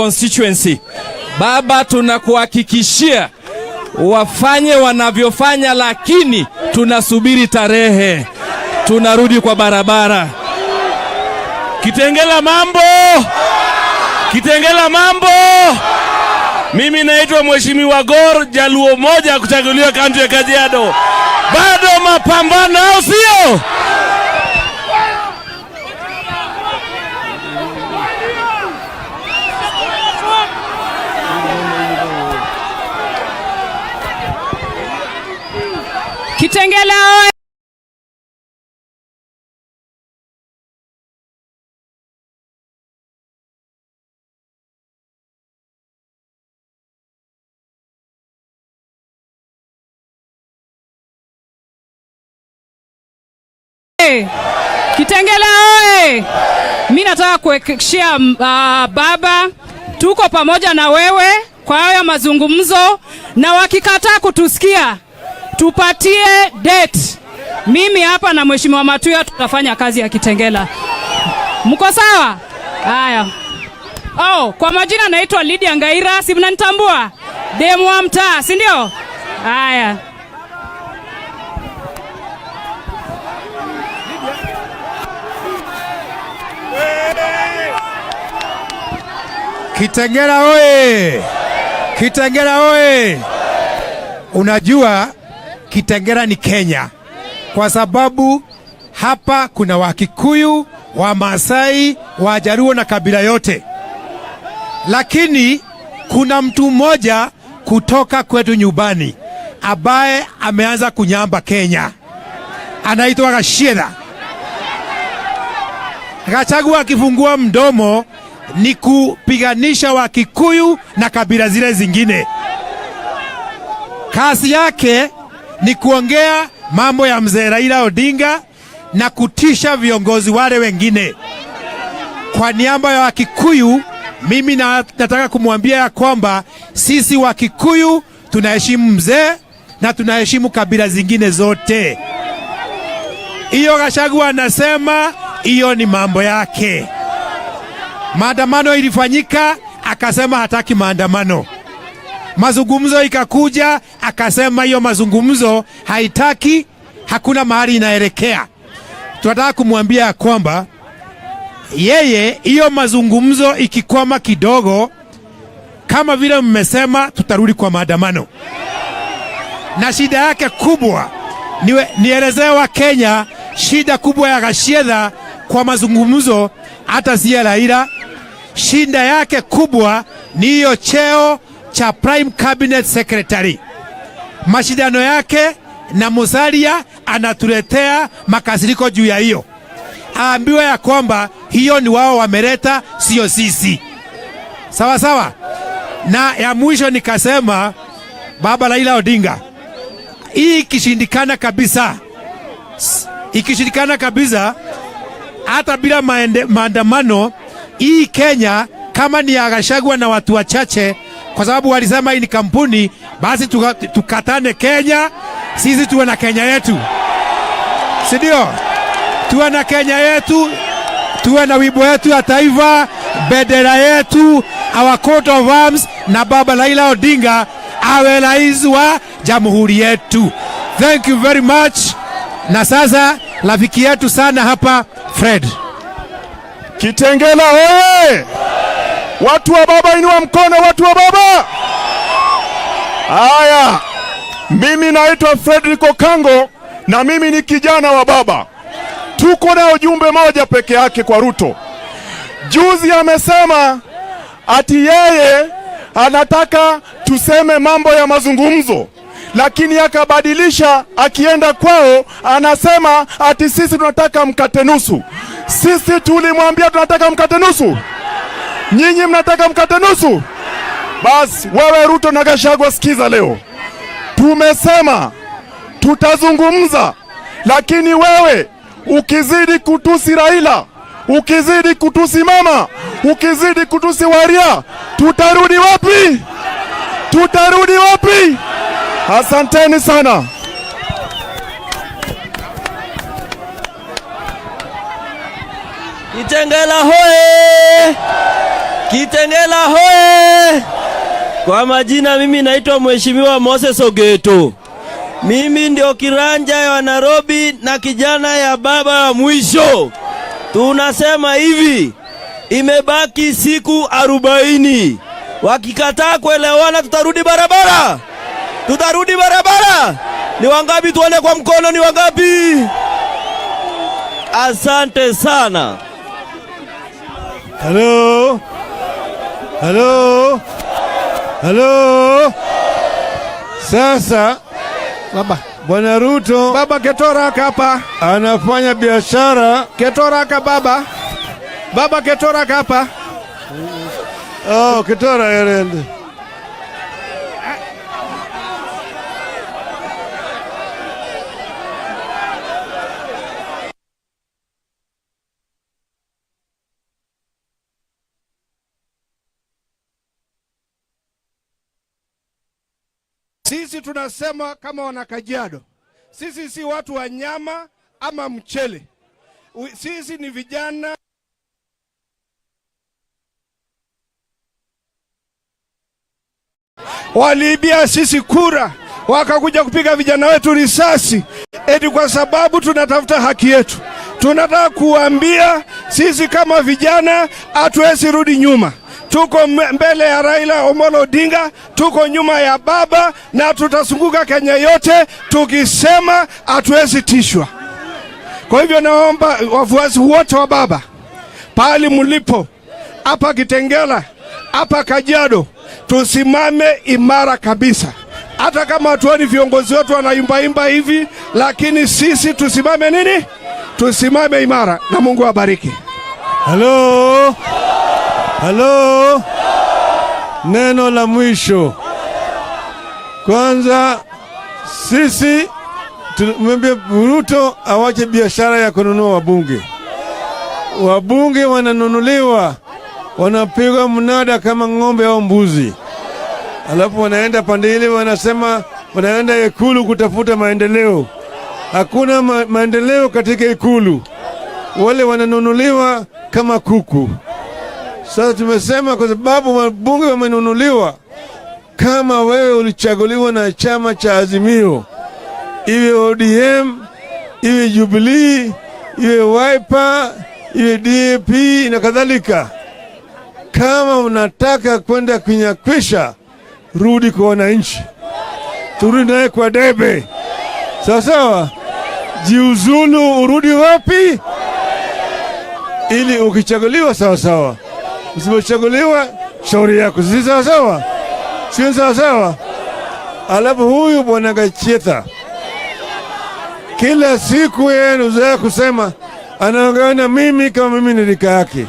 constituency. Baba, tunakuhakikishia wafanye wanavyofanya, lakini tunasubiri tarehe, tunarudi kwa barabara. Kitengela mambo, Kitengela mambo. Mimi naitwa Mheshimiwa Gor, Jaluo moja kuchaguliwa kaunti ya Kajiado. Bado mapambano, au sio? Kitengela oye! Kitengela oye! Mi nataka kuhakikishia baba, tuko pamoja na wewe kwa haya mazungumzo, na wakikataa kutusikia tupatie date. Mimi hapa na Mheshimiwa Matuya tutafanya kazi ya Kitengela. Mko sawa? Haya. Oh, kwa majina naitwa Lydia Ngaira, si mnanitambua? Demu wa mtaa, si ndio? Haya. Kitengela oye! Kitengela oye! Unajua Kitengela ni Kenya kwa sababu hapa kuna Wakikuyu, Wamasai, Wajaruo na kabila yote, lakini kuna mtu mmoja kutoka kwetu nyumbani ambaye ameanza kunyamba Kenya, anaitwa Gachagua. Gachagua akifungua mdomo ni kupiganisha Wakikuyu na kabila zile zingine. Kazi yake ni kuongea mambo ya mzee Raila Odinga na kutisha viongozi wale wengine. Kwa niaba ya Wakikuyu, mimi nataka kumwambia ya kwamba sisi Wakikuyu tunaheshimu mzee na tunaheshimu kabila zingine zote. Hiyo Gachagua anasema hiyo ni mambo yake. Maandamano ilifanyika, akasema hataki maandamano. Mazungumzo ikakuja, akasema hiyo mazungumzo haitaki, hakuna mahali inaelekea. Tunataka kumwambia ya kwamba yeye, hiyo mazungumzo ikikwama kidogo, kama vile mmesema, tutarudi kwa maandamano. Na shida yake kubwa nielezee wa Kenya, shida kubwa ya Gachagua kwa mazungumzo, hata si ya Raila. Shida yake kubwa ni hiyo cheo cha Prime Cabinet Secretary. Mashindano yake na Musalia anatuletea makasiriko juu ya hiyo. Aambiwe ya kwamba hiyo ni wao wameleta, sio sisi. Sawa sawa. Na ya mwisho nikasema, Baba Raila Odinga, hii ikishindikana kabisa, ikishindikana kabisa, hata bila maandamano, hii Kenya kama ni ya Gachagua na watu wachache, kwa sababu walisema hii ni kampuni, basi tukatane Kenya, sisi tuwe na Kenya yetu, si ndio? Tuwe na Kenya yetu, tuwe na wimbo yetu ya taifa, bendera yetu, our coat of arms, na Baba Raila Odinga awe rais wa jamhuri yetu. Thank you very much. Na sasa rafiki yetu sana hapa Fred. Kitengela oye! Watu wa baba, inua mkono, watu wa baba. Haya, mimi naitwa Frederick Okango na mimi ni kijana wa baba. Tuko na ujumbe moja peke yake kwa Ruto. Juzi amesema ati yeye anataka tuseme mambo ya mazungumzo, lakini akabadilisha, akienda kwao anasema ati sisi tunataka mkate nusu. Sisi tulimwambia tunataka mkate nusu, nyinyi mnataka mkate nusu? Basi wewe Ruto na Gachagua, sikiza leo, tumesema tutazungumza, lakini wewe ukizidi kutusi Raila, ukizidi kutusi mama, ukizidi kutusi Waria, tutarudi wapi? Tutarudi wapi? Asanteni sana. Kitengela hoye! Kitengela hoye! Kwa majina mimi naitwa Mheshimiwa Moses Ogeto. Mimi ndio kiranja ya Nairobi na kijana ya baba wa mwisho. Tunasema hivi, imebaki siku 40. Wakikataa kuelewana, tutarudi barabara, tutarudi barabara. Ni wangapi? Tuone kwa mkono, ni wangapi? Asante sana. Halo, halo, halo. Sasa Baba, Bwana Ruto Baba Ketora hapa. Anafanya biashara. Ketora baba. Baba Ketora hapa. Oh, Ketora erende. Sisi tunasema kama wana Kajiado, sisi si watu wa nyama ama mchele. Sisi ni vijana. Waliibia sisi kura, wakakuja kupiga vijana wetu risasi eti kwa sababu tunatafuta haki yetu. Tunataka kuambia sisi kama vijana hatuwezi rudi nyuma. Tuko mbele ya Raila Omolo Odinga, tuko nyuma ya baba na tutazunguka Kenya yote tukisema hatuwezi tishwa. Kwa hivyo naomba wafuasi wote wa baba pahali mlipo, hapa Kitengela, hapa Kajiado, tusimame imara kabisa. Hata kama hatuoni viongozi wetu wanaimbaimba hivi, lakini sisi tusimame nini? Tusimame imara na Mungu awabariki. Halo, halo. Neno la mwisho. Kwanza sisi tumwambie Ruto awache biashara ya kununua wabunge. Wabunge wananunuliwa, wanapigwa mnada kama ng'ombe au mbuzi, alafu wanaenda pande ile, wanasema wanaenda Ikulu kutafuta maendeleo. Hakuna maendeleo katika Ikulu, wale wananunuliwa kama kuku. Sasa tumesema kwa sababu wabunge wamenunuliwa, kama wewe ulichaguliwa na chama cha Azimio, iwe ODM, iwe Jubilee, iwe Wiper, iwe DAP na kadhalika, kama unataka kwenda kunyakwisha, rudi kwa wananchi, turudi naye kwa debe, sawa sawa. Jiuzulu, urudi wapi? Ili ukichaguliwa sawa sawa, usipochaguliwa shauri yako, si sawa sawa? Si sawa sawa? Alafu huyu bwana Gacheta kila siku yeye anazoea kusema anaongea na mimi kama mimi ni rika yake.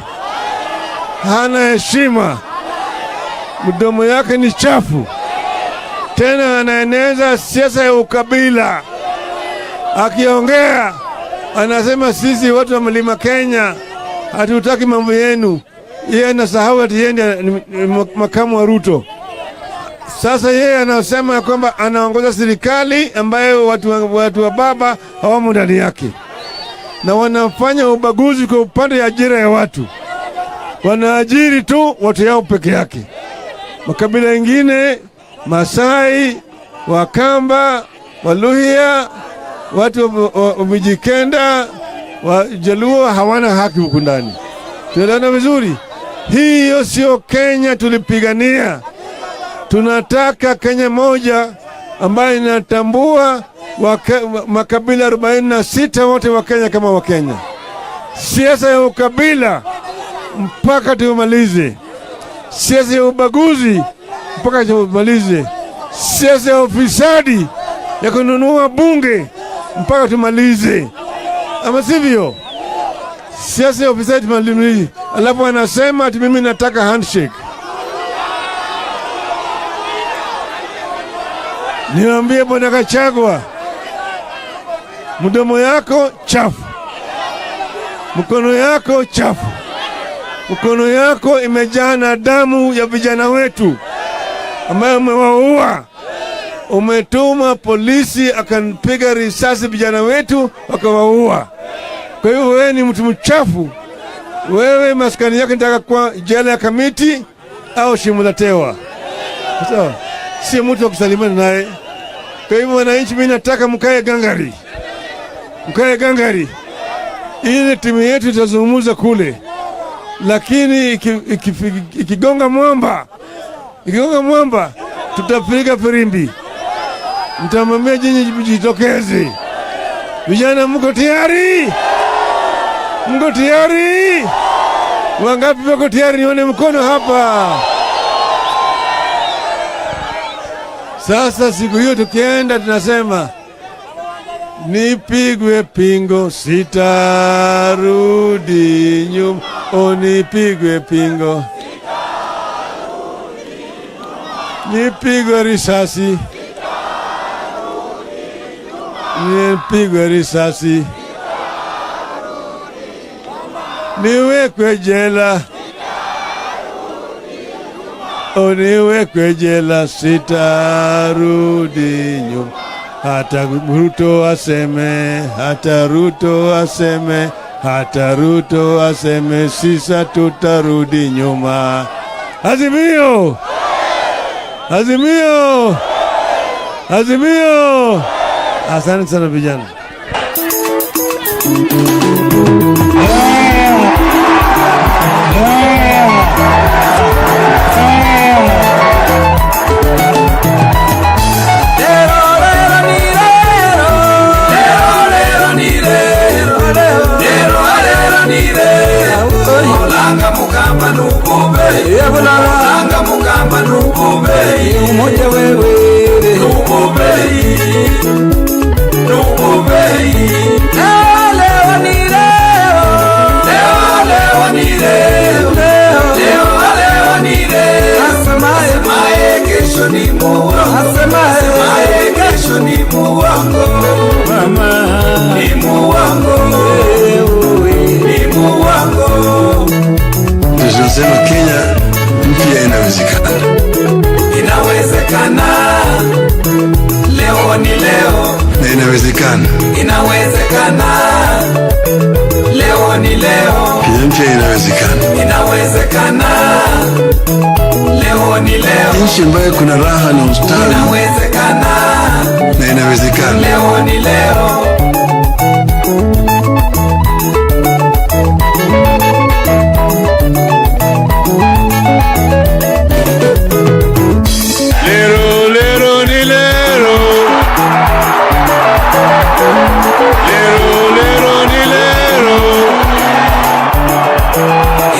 Hana heshima, mdomo yake ni chafu, tena anaeneza siasa ya ukabila. Akiongea anasema sisi watu wa mlima Kenya hatutaki mambo yenu. Yeye anasahau ati yeye ndiye ni makamu wa Ruto. Sasa yeye anasema kwamba anaongoza serikali ambayo watu wa baba hawamo ndani yake, na wanafanya ubaguzi kwa upande ya ajira ya watu. Wanaajiri tu watu yao peke yake. Makabila mengine, Masai, Wakamba, Waluhya, watu wa Mijikenda, Wajaluo hawana haki huku ndani. Tuelewana vizuri? Hiyo sio Kenya tulipigania. Tunataka Kenya moja ambayo inatambua makabila 46 wote wa Kenya kama Wakenya. Siasa ya ukabila mpaka tumalize. Siasa ya ubaguzi mpaka tumalize. Siasa ya ufisadi ya kununua bunge mpaka tumalize, ama sivyo? Siasa ya ufisadi tumalize. Alafu anasema ati mimi nataka handshake. Niambie Bwana Gachagua, mdomo yako chafu, mkono yako chafu, mkono yako imejaa na damu ya vijana wetu ambayo umewaua. Umetuma polisi akampiga risasi vijana wetu wakawaua. Kwa hivyo wewe ni mtu mchafu, Wewe maskani yako nitaka kuwa jela ya Kamiti au Shimo la Tewa, sawa? Sio mtu wa kusalimana naye. Kwa hivyo, wananchi, mimi nataka mkae gangari, mkae gangari. Ile timu yetu itazungumza kule, lakini ikigonga mwamba, ikigonga mwamba, tutapiga firimbi, mtamwambia nyinyi jitokeze. Vijana, mko tayari? Mko tayari? Wangapi wako tayari? Nione mkono hapa. Sasa siku hiyo tukienda, tunasema nipigwe pingo sitarudi nyuma, o nipigwe pingo, nipigwe risasi, nipigwe risasi, niwekwe jela, o niwekwe jela, sitarudi nyuma. Hata Ruto aseme, hata Ruto aseme, hata Ruto aseme, sisa tutarudi nyuma. Azimio! Azimio! Azimio! Asante sana vijana. Olanga mukamba nukube, olanga mukamba nukube, umoja wewe nukube, nukube. Leo ni leo, leo leo ni leo, leo leo ni leo. Asemaye kesho ni muongo, asemaye kesho ni muongo, mama ni muongo, ni muongo. Tunasema Kenya mpya inawezekana. Inawezekana, leo ni leo, Na inawezekana. Inawezekana, leo ni leo, Kenya mpya inawezekana. Inawezekana, leo ni leo, Nchi ambayo kuna raha na ustawi inawezekana, na inawezekana. Leo ni leo. Lero, lero ni lero. Lero, lero ni lero.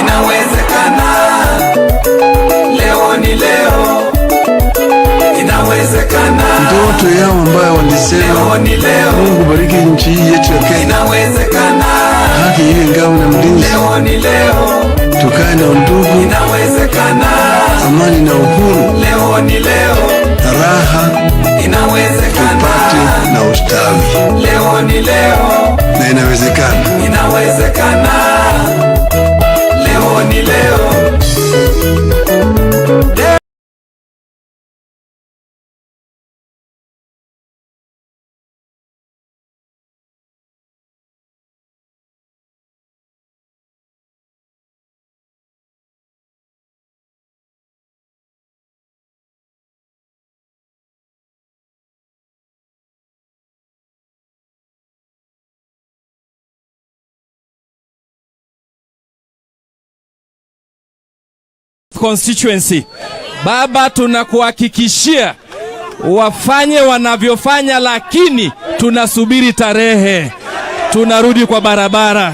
Inawezekana, leo ni leo, inawezekana, Ndoto yao ambayo walisema leo ni leo, Mungu bariki nchi hii yetu ya Kenya, inawezekana, haki iwe ngao na mlinzi, leo ni leo, tukae na undugu, inawezekana, amani na uhuru, leo ni leo, raha inawezekana, tupate na ustawi, leo ni leo, na inawezekana. Inawezekana, leo ni leo. Constituency. Baba, tunakuhakikishia wafanye wanavyofanya, lakini tunasubiri tarehe, tunarudi kwa barabara.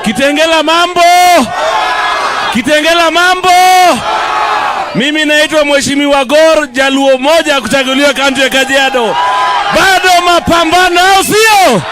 Kitengela mambo! Kitengela mambo! Mimi naitwa Mheshimiwa Gor, Jaluo moja kuchaguliwa kaunti ya Kajiado. Bado mapambano, au sio?